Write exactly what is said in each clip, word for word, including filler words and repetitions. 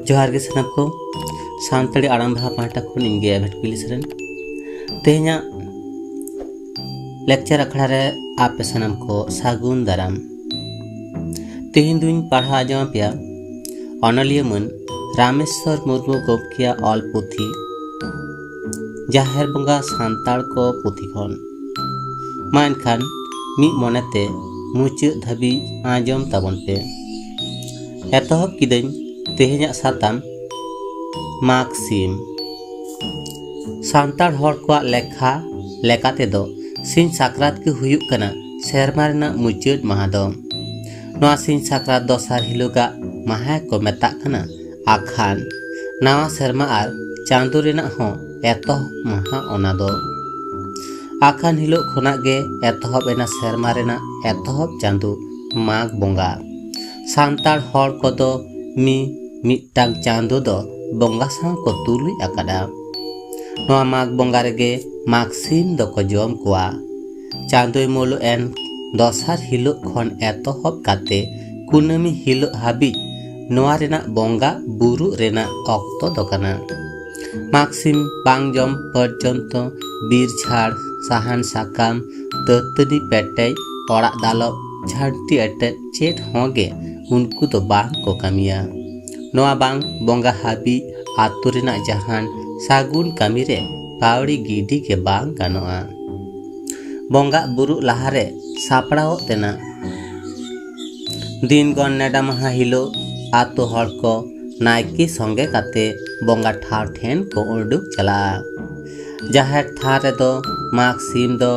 ᱡᱚᱦᱟᱨ ᱜᱮ ᱥᱟᱱᱟᱢ ᱠᱚ᱾ ᱥᱟᱱᱛᱟᱲᱤ ᱟᱲᱟᱝ ᱵᱟᱦᱟ ᱯᱟᱦᱴᱟ ᱠᱷᱚᱱ ᱤᱧ ᱜᱮ ᱮᱵᱷᱮᱴ ᱠᱩᱞᱤ ᱥᱚᱨᱮᱱ᱾ ᱛᱮᱦᱮᱧᱟᱜ ᱞᱮᱠᱪᱟᱨ ᱟᱠᱷᱲᱟ ᱨᱮ ᱟᱯᱮ ᱥᱟᱱᱟᱢ ᱠᱚ ᱥᱟᱹᱜᱩᱱ ᱫᱟᱨᱟᱢ᱾ ᱛᱮᱦᱮᱧ ᱫᱩᱧ ᱯᱟᱲᱦᱟᱣ ᱟᱸᱡᱚᱢ ᱟᱯᱮᱭᱟ ᱚᱱᱚᱞᱤᱭᱟᱹ ᱢᱟᱹᱱ ᱨᱟᱢᱮᱥᱣᱚᱨ ᱢᱩᱨᱢᱩ ᱜᱚᱢᱠᱮᱭᱟᱜ ᱚᱞ ᱯᱩᱛᱷᱤ ᱡᱟᱦᱮᱨ ᱵᱚᱸᱜᱟ ᱥᱟᱱᱛᱟᱲ ᱠᱚ ᱯᱩᱛᱷᱤ ᱠᱷᱚᱱ᱾ ᱢᱟ ᱮᱱᱠᱷᱟᱱ ᱢᱤᱫ ᱢᱚᱱᱮᱛᱮ ᱢᱩᱪᱟᱹᱫ ᱫᱷᱟᱹᱵᱤᱡ ᱟᱸᱡᱚᱢ ᱛᱟᱵᱚᱱ ᱯᱮ᱾ ᱮᱛᱚᱦᱚᱵ ᱠᱤᱫᱟᱹᱧ ᱛᱮᱦᱮᱧᱟᱜ ᱥᱟᱛᱟᱢ, ᱢᱟᱜᱽ ᱥᱤᱢ᱾ ᱥᱟᱱᱛᱟᱲ ᱦᱚᱲ ᱠᱚᱣᱟᱜ ᱞᱮᱠᱷᱟ ᱞᱮᱠᱟ ᱛᱮᱫᱚ ᱥᱤᱧ ᱥᱟᱠᱨᱟᱛ ᱜᱮ ᱦᱩᱭᱩᱜ ᱠᱟᱱᱟ ᱥᱮᱨᱢᱟ ᱨᱮᱱᱟᱜ ᱢᱩᱪᱟᱹᱫ ᱢᱟᱦᱟ ᱫᱚ᱾ ᱱᱚᱣᱟ ᱥᱤᱧ ᱥᱟᱠᱨᱟᱛ ᱫᱚᱥᱟᱨ ᱦᱤᱞᱳᱜᱟᱜ ᱢᱟᱦᱟ ᱠᱚ ᱢᱮᱛᱟᱜ ᱠᱟᱱᱟ ᱟᱠᱷᱟᱱ, ᱱᱟᱣᱟ ᱥᱮᱨᱢᱟ ᱟᱨ ᱪᱟᱸᱫᱳ ᱨᱮᱱᱟᱜ ᱦᱚᱸ ᱮᱛᱚᱦᱚᱵ ᱢᱟᱦᱟ ᱚᱱᱟ ᱫᱚ᱾ ᱟᱠᱷᱟᱱ ᱦᱤᱞᱳᱜ ᱠᱷᱚᱱᱟᱜ ᱜᱮ ᱮᱛᱚᱦᱚᱵ ᱮᱱᱟ ᱥᱮᱨᱢᱟ ᱨᱮᱱᱟᱜ ᱮᱛᱚᱦᱚᱵ ᱪᱟᱸᱫᱳ ᱢᱟᱜᱽ ᱵᱚᱸᱜᱟ᱾ ᱥᱟᱱᱛᱟᱲ ᱦᱚᱲ ᱠᱚᱫᱚ ᱢᱤ ᱢᱤᱫᱴᱟᱝ ᱪᱟᱸᱫᱳ ᱫᱚ ᱵᱚᱸᱜᱟ ᱥᱟᱶ ᱠᱚ ᱛᱩᱞᱩᱡ ᱟᱠᱟᱫᱟ᱾ ᱱᱚᱣᱟ ᱢᱟᱜᱽ ᱵᱚᱸᱜᱟ ᱨᱮᱜᱮ ᱢᱟᱜᱽ ᱥᱤᱢ ᱫᱚᱠᱚ ᱡᱚᱢ ᱠᱚᱣᱟ᱾ ᱪᱟᱸᱫᱳᱭ ᱢᱩᱞᱩᱜ ᱮᱱ ᱫᱚᱥᱟᱨ ᱦᱤᱞᱳᱜ ᱠᱷᱚᱱ ᱮᱛᱚᱦᱚᱵ ᱠᱟᱛᱮ ᱠᱩᱱᱟᱹᱢᱤ ᱦᱤᱞᱳᱜ ᱦᱟᱹᱵᱤᱡ ᱱᱚᱣᱟ ᱨᱮᱱᱟᱜ ᱵᱚᱸᱜᱟ ᱵᱩᱨᱩᱜ ᱨᱮᱱᱟᱜ ᱚᱠᱛᱚ ᱫᱚ ᱠᱟᱱᱟ᱾ ᱢᱟᱜᱽ ᱥᱤᱢ ᱵᱟᱝ ᱡᱚᱢ ᱯᱚᱨᱡᱚᱱᱛᱚ ᱵᱤᱨ ᱡᱷᱟᱲ, ᱥᱟᱦᱟᱱ ᱥᱟᱠᱟᱢ, ᱫᱟᱹᱛᱟᱹᱱᱤ ᱯᱮᱴᱮᱡ, ᱚᱲᱟᱜ ᱫᱟᱞᱚᱵ, ᱡᱷᱟᱹᱱᱴᱤ ᱮᱴᱮᱫ ᱪᱮᱫ ᱦᱚᱸ ᱜᱮ ᱩᱱᱠᱩ ᱫᱚ ᱵᱟᱝ ᱠᱚ ᱠᱟᱹᱢᱤᱭᱟ᱾ ᱱᱚᱣᱟ ᱵᱟᱝ ᱵᱚᱸᱜᱟ ᱦᱟᱹᱵᱤᱡ ᱟᱛᱳ ᱨᱮᱱᱟᱜ ᱡᱟᱦᱟᱱ ᱥᱟᱹᱜᱩᱱ ᱠᱟᱹᱢᱤ ᱨᱮ ᱯᱟᱹᱣᱲᱤ ᱜᱤᱰᱤ ᱜᱮ ᱵᱟᱝ ᱜᱟᱱᱚᱜᱼᱟ᱾ ᱵᱚᱸᱜᱟ ᱵᱩᱨᱩᱜ ᱞᱟᱦᱟᱨᱮ ᱥᱟᱯᱲᱟᱣᱚᱜ ᱛᱮᱱᱟᱜ᱾ ᱫᱤᱱ ᱜᱚᱱ ᱱᱮᱰᱟ ᱢᱟᱦᱟ ᱦᱤᱞᱳᱜ ᱟᱛᱳ ᱦᱚᱲ ᱠᱚ ᱱᱟᱭᱠᱮ ᱥᱚᱸᱜᱮ ᱠᱟᱛᱮ ᱵᱚᱸᱜᱟ ᱴᱷᱟᱶ ᱴᱷᱮᱱ ᱠᱚ ᱩᱰᱩᱠ ᱪᱟᱞᱟᱜᱼᱟ᱾ ᱡᱟᱦᱮᱨ ᱛᱷᱟᱱ ᱨᱮᱫᱚ ᱢᱟᱜᱽ ᱥᱤᱢ ᱫᱚ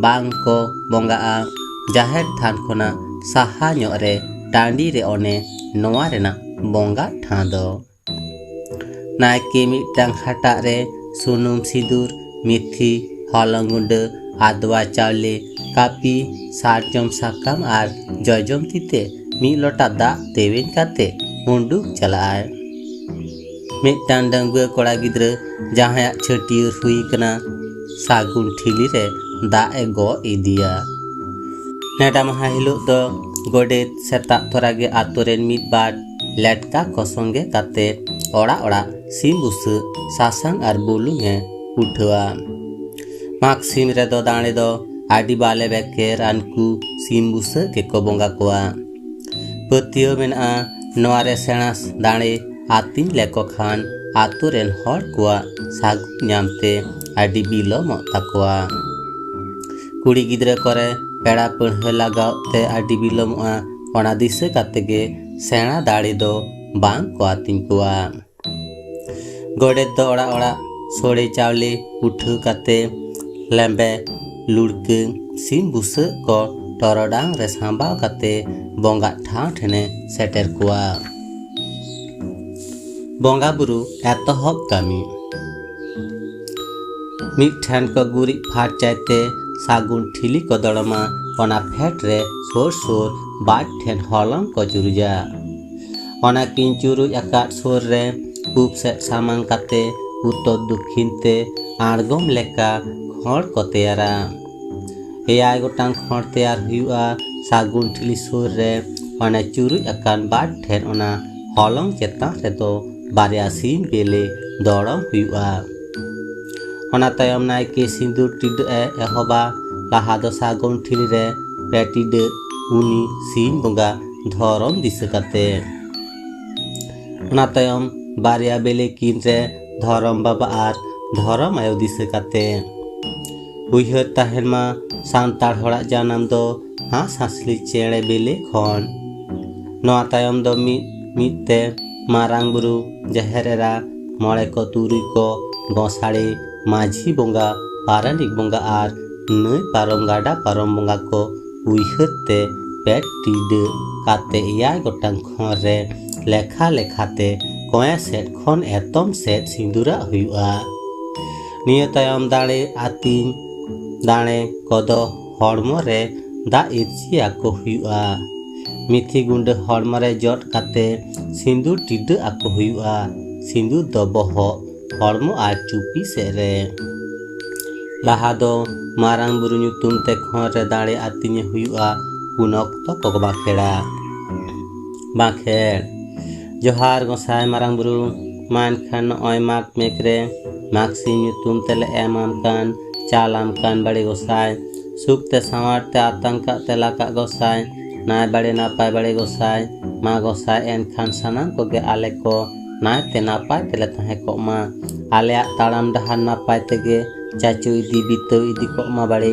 ᱵᱟᱝ ᱠᱚ ᱵᱚᱸᱜᱟᱜᱼᱟ᱾ ᱡᱟᱦᱮᱨ ᱛᱷᱟᱱ ᱠᱷᱚᱱᱟᱜ ᱥᱟᱦᱟ ᱧᱚᱜ ᱨᱮ ᱴᱟᱺᱰᱤ ᱨᱮ ᱚᱱᱮ ᱱᱚᱣᱟ ᱨᱮᱱᱟᱜ ᱵᱚᱸᱜᱟ ᱴᱷᱟᱶ ᱫᱚ᱾ ᱱᱟᱭᱠᱮ ᱢᱤᱫᱴᱟᱝ ᱦᱟᱴᱟᱜ ᱨᱮ ᱥᱩᱱᱩᱢ, ᱥᱤᱸᱫᱩᱨ, ᱢᱤᱛᱷᱤ, ᱦᱚᱞᱚᱝ ᱜᱩᱸᱰᱟᱹ, ᱟᱫᱽᱣᱟ ᱪᱟᱣᱞᱮ, ᱠᱟᱹᱯᱤ, ᱥᱟᱨᱡᱚᱢ ᱥᱟᱠᱟᱢ ᱟᱨ ᱡᱚᱡᱚᱢ ᱛᱤᱛᱮ ᱢᱤᱫ ᱞᱚᱴᱟ ᱫᱟᱜ ᱛᱮᱣᱮᱧ ᱠᱟᱛᱮ ᱩᱰᱩᱠ ᱪᱟᱞᱟᱜᱼᱟᱭ᱾ ᱢᱤᱫᱴᱟᱝ ᱰᱟᱺᱜᱩᱣᱟᱹ ᱠᱚᱲᱟ ᱜᱤᱫᱽᱨᱟᱹ ᱡᱟᱦᱟᱸᱭᱟᱜ ᱪᱷᱟᱹᱴᱭᱟᱹᱨ ᱦᱩᱭ ᱠᱟᱱᱟ, ᱥᱟᱹᱜᱩᱱ ᱴᱷᱤᱞᱤ ᱨᱮ ᱫᱟᱜ ᱮ ᱜᱚᱜ ᱤᱫᱤᱭᱟ᱾ ᱱᱮᱰᱟ ᱢᱟᱦᱟ ᱦᱤᱞᱳᱜ ᱫᱚ ᱜᱚᱰᱮᱛ ᱥᱮᱛᱟᱜ ᱛᱚᱨᱟ ᱜᱮ ᱟᱛᱳ ᱨᱮᱱ ᱢᱤᱫ ᱵᱟᱨ ᱞᱮᱴᱠᱟ ᱠᱚ ᱥᱚᱸᱜᱮ ᱠᱟᱛᱮ ᱚᱲᱟᱜ ᱚᱲᱟᱜ ᱥᱤᱢ ᱵᱩᱥᱟᱹᱜ, ᱥᱟᱥᱟᱝ ᱟᱨ ᱵᱩᱞᱩᱝ ᱮ ᱩᱴᱷᱟᱹᱣᱟ᱾ ᱢᱟᱜᱽ ᱥᱤᱢ ᱨᱮᱫᱚ ᱫᱟᱲᱮ ᱫᱚ ᱟᱹᱰᱤ ᱵᱟᱞᱮ ᱵᱮᱠᱮᱨ ᱟᱱᱠᱩ ᱥᱤᱢ ᱵᱩᱥᱟᱹᱜ ᱜᱮᱠᱚ ᱵᱚᱸᱜᱟ ᱠᱚᱣᱟ᱾ ᱯᱟᱹᱛᱭᱟᱹᱣ ᱢᱮᱱᱟᱜᱼᱟ, ᱱᱚᱣᱟ ᱨᱮ ᱥᱮᱬᱟ ᱫᱟᱲᱮ ᱟᱹᱛᱤᱧ ᱞᱮᱠᱚ ᱠᱷᱟᱱ ᱟᱛᱳ ᱨᱮᱱ ᱦᱚᱲ ᱠᱚᱣᱟᱜ ᱥᱟᱹᱜᱩᱱ ᱧᱟᱢᱛᱮ ᱟᱹᱰᱤ ᱵᱤᱞᱚᱢᱚᱜ ᱛᱟᱠᱚᱣᱟ᱾ ᱠᱩᱲᱤ ᱜᱤᱫᱽᱨᱟᱹ ᱠᱚᱨᱮ ᱯᱮᱲᱟ ᱯᱟᱹᱲᱦᱟᱹ ᱞᱟᱜᱟᱣ ᱛᱮ ᱟᱹᱰᱤ ᱵᱤᱞᱚᱢᱚᱜᱼᱟ, ᱚᱱᱟ ᱫᱤᱥᱟᱹ ᱠᱟᱛᱮ ᱜᱮ ᱥᱮᱬᱟ ᱫᱟᱲᱮ ᱫᱚ ᱵᱟᱝ ᱠᱚ ᱟᱹᱛᱤᱧ ᱠᱚᱣᱟ᱾ ᱜᱚᱰᱮᱛ ᱫᱚ ᱚᱲᱟᱜ ᱚᱲᱟᱜ ᱥᱳᱲᱮ ᱪᱟᱣᱞᱮ ᱩᱴᱷᱟᱹᱣ ᱠᱟᱛᱮ ᱞᱮᱢᱵᱮ ᱞᱩᱲᱠᱟᱹ ᱥᱤᱢ ᱵᱩᱥᱟᱹᱜ ᱠᱚ ᱴᱚᱨᱚᱰᱟᱝ ᱨᱮ ᱥᱟᱢᱵᱟᱣ ᱠᱟᱛᱮ ᱵᱚᱸᱜᱟ ᱴᱷᱟᱶ ᱴᱷᱮᱱᱮ ᱥᱮᱴᱮᱨ ᱠᱚᱣᱟ᱾ ᱵᱚᱸᱜᱟ ᱵᱩᱨᱩ ᱮᱛᱚᱦᱚᱵ ᱠᱟᱹᱢᱤ᱾ ᱢᱤᱫ ᱴᱷᱮᱱ ᱠᱚ ᱜᱩᱨᱤᱡ ᱯᱷᱟᱨᱪᱟᱭ ᱛᱮ ᱥᱟᱹᱜᱩᱱ ᱴᱷᱤᱞᱤ ᱠᱚ ᱫᱚᱲᱚᱢᱟ᱾ ᱚᱱᱟ ᱯᱷᱮᱰ ᱨᱮ ᱥᱳᱨ ᱥᱳᱨ ᱵᱟᱨ ᱴᱷᱮᱱ ᱦᱚᱞᱚᱝ ᱠᱚ ᱪᱩᱨᱩᱡᱟ᱾ ᱚᱱᱟ ᱠᱤᱱ ᱪᱩᱨᱩᱡ ᱟᱠᱟᱫ ᱥᱳᱨ ᱨᱮ ᱯᱩᱵ ᱥᱮᱫ ᱥᱟᱢᱟᱝ ᱠᱟᱛᱮ ᱩᱛᱛᱚᱨ ᱫᱚᱠᱠᱷᱤᱱ ᱛᱮ ᱟᱬᱜᱚᱢ ᱞᱮᱠᱟ ᱠᱷᱚᱸᱰ ᱠᱚ ᱛᱮᱭᱟᱨᱟ᱾ ᱮᱭᱟᱭ ᱜᱚᱴᱟᱝ ᱠᱷᱚᱸᱰ ᱛᱮᱭᱟᱨ ᱦᱩᱭᱩᱜᱼᱟ᱾ ᱥᱟᱹᱜᱩᱱ ᱴᱷᱤᱞᱤ ᱥᱩᱨ ᱨᱮ ᱚᱱᱮ ᱪᱩᱨᱩᱡ ᱟᱠᱟᱱ ᱵᱟᱨ ᱴᱷᱮᱱ ᱚᱱᱟ ᱦᱚᱞᱚᱝ ᱪᱮᱛᱟᱱ ᱨᱮᱫᱚ ᱵᱟᱨᱭᱟ ᱥᱤᱢ ᱵᱮᱞᱮ ᱫᱚᱲᱚᱢ ᱦᱩᱭᱩᱜᱼᱟ᱾ ᱚᱱᱟ ᱛᱟᱭᱚᱢ ᱱᱟᱭᱠᱮ ᱥᱤᱸᱫᱩᱨ ᱴᱤᱰᱟᱹᱜ ᱮ ᱮᱦᱚᱵᱟ᱾ ᱞᱟᱦᱟ ᱫᱚ ᱥᱟᱹᱜᱩᱱ ᱴᱷᱤᱞᱤ ᱨᱮ ᱯᱮ ᱴᱤᱰᱟᱹᱜ ᱩᱱᱤ ᱥᱤᱧ ᱵᱚᱸᱜᱟ ᱫᱷᱚᱨᱚᱢ ᱫᱤᱥᱟᱹ ᱠᱟᱛᱮ᱾ ᱚᱱᱟ ᱛᱟᱭᱚᱢ ᱵᱟᱨᱭᱟ ᱵᱮᱞᱮ ᱠᱤᱱ ᱨᱮ ᱫᱷᱚᱨᱚᱢ ᱵᱟᱵᱟ ᱟᱨ ᱫᱷᱚᱨᱚᱢ ᱟᱭᱳ ᱫᱤᱥᱟᱹ ᱠᱟᱛᱮ᱾ ᱩᱭᱦᱟᱹᱨ ᱛᱟᱦᱮᱱ ᱢᱟ, ᱥᱟᱱᱛᱟᱲ ᱦᱚᱲᱟᱜ ᱡᱟᱱᱟᱢ ᱫᱚ ᱦᱟᱸᱥ ᱦᱟᱸᱥᱞᱤ ᱪᱮᱬᱮ ᱵᱮᱞᱮ ᱠᱷᱚᱱ᱾ ᱱᱚᱣᱟ ᱛᱟᱭᱚᱢ ᱫᱚ ᱢᱤᱫ ᱢᱤᱫ ᱛᱮ ᱢᱟᱨᱟᱝ ᱵᱩᱨᱩ, ᱡᱟᱦᱮᱨ ᱮᱨᱟ, ᱢᱚᱬᱮ ᱠᱚ ᱛᱩᱨᱩᱭ ᱠᱚ, ᱜᱚᱸᱥᱟᱲᱮ, ᱢᱟᱹᱡᱷᱤ ᱵᱚᱸᱜᱟ, ᱯᱟᱨᱟᱱᱤᱠ ᱵᱚᱸᱜᱟ ᱟᱨ ᱱᱟᱹᱭ ᱯᱟᱨᱚᱢ ᱜᱟᱰᱟ ᱯᱟᱨᱚᱢ ᱵᱚᱸᱜᱟ ᱠᱚ ᱩᱭᱦᱟᱹᱨ ᱛᱮ ᱯᱮ ᱴᱤᱰᱟᱹ ᱠᱟᱛᱮ ᱮᱭᱟᱭ ᱜᱚᱴᱟᱝ ᱠᱷᱚᱸᱰ ᱨᱮ ᱞᱮᱠᱷᱟ ᱞᱮᱠᱷᱟᱛᱮ ᱠᱚᱸᱭᱮ ᱥᱮᱫ ᱠᱷᱚᱱ ᱮᱛᱚᱢ ᱥᱮᱫ ᱥᱤᱸᱫᱩᱨᱟᱜ ᱦᱩᱭᱩᱜᱼᱟ᱾ ᱱᱤᱭᱟᱹ ᱛᱟᱭᱚᱢ ᱫᱟᱲᱮ ᱟᱹᱛᱤᱧ ᱫᱟᱲᱮ ᱠᱚᱫᱚ ᱦᱚᱲᱢᱚ ᱨᱮ ᱫᱟᱜ ᱤᱨᱪᱤ ᱟᱠᱚ ᱦᱩᱭᱩᱜᱼᱟ᱾ ᱢᱤᱛᱷᱤ ᱜᱩᱸᱰᱟᱹ ᱦᱚᱲᱢᱚ ᱨᱮ ᱡᱚᱫ ᱠᱟᱛᱮ ᱥᱤᱸᱫᱩᱨ ᱴᱤᱰᱟᱹ ᱟᱠᱚ ᱦᱩᱭᱩᱜᱼᱟ᱾ ᱥᱤᱸᱫᱩᱨ ᱫᱚ ᱵᱚᱦᱚᱜ, ᱦᱚᱲᱢᱚ ᱟᱨ ᱪᱩᱯᱤ ᱥᱮᱫ ᱨᱮ᱾ ᱞᱟᱦᱟ ᱫᱚ ᱢᱟᱨᱟᱝ ᱵᱩᱨᱩ ᱧᱩᱛᱩᱢ ᱛᱮ ᱠᱷᱚᱸᱰ ᱨᱮ ᱫᱟᱲᱮ ᱟᱹᱛᱤᱧᱮ ᱦᱩᱭᱩᱜᱼᱟ᱾ ᱩᱱ ᱚᱠᱛᱚ ᱠᱚ ᱵᱟᱸᱠᱷᱮᱲᱟ᱾ ᱵᱟᱸᱠᱷᱮᱲ᱾ ᱡᱚᱦᱟᱨ ᱜᱚᱸᱥᱟᱭ ᱢᱟᱨᱟᱝ ᱵᱩᱨᱩ᱾ ᱢᱟ ᱮᱱᱠᱷᱟᱱ ᱱᱚᱜᱼᱚᱭ ᱢᱟᱜᱽ ᱢᱮᱜᱽ ᱨᱮ ᱢᱟᱜᱽ ᱥᱤᱢ ᱧᱩᱛᱩᱢ ᱛᱮᱞᱮ ᱮᱢᱟᱢ ᱠᱟᱱ, ᱪᱟᱞᱟᱢ ᱠᱟᱱ ᱵᱟᱲᱮ ᱜᱚᱸᱥᱟᱭ᱾ ᱥᱩᱠ ᱛᱮ ᱥᱟᱶᱟᱨ ᱛᱮ ᱟᱛᱟᱝ ᱠᱟᱜ ᱛᱮᱞᱟ ᱠᱟᱜ ᱜᱚᱸᱥᱟᱭ, ᱱᱟᱭ ᱵᱟᱲᱮ ᱱᱟᱯᱟᱭ ᱵᱟᱲᱮ ᱜᱚᱸᱥᱟᱭ᱾ ᱢᱟ ᱜᱚᱸᱥᱟᱭ ᱮᱱᱠᱷᱟᱱ ᱥᱟᱱᱟᱢ ᱠᱚᱜᱮ ᱟᱞᱮ ᱠᱚ ᱱᱟᱭ ᱛᱮ ᱱᱟᱯᱟᱭ ᱛᱮᱞᱮ ᱛᱟᱦᱮᱸ ᱠᱚᱜ ᱢᱟ᱾ ᱟᱞᱮᱭᱟᱜ ᱛᱟᱲᱟᱢ ᱰᱟᱦᱟᱨ ᱱᱟᱯᱟᱭ ᱛᱮᱜᱮ ᱪᱟᱪᱳ ᱤᱫᱤ ᱵᱤᱛᱟᱹᱣ ᱤᱫᱤ ᱠᱚᱜ ᱢᱟ ᱵᱟᱲᱮ᱾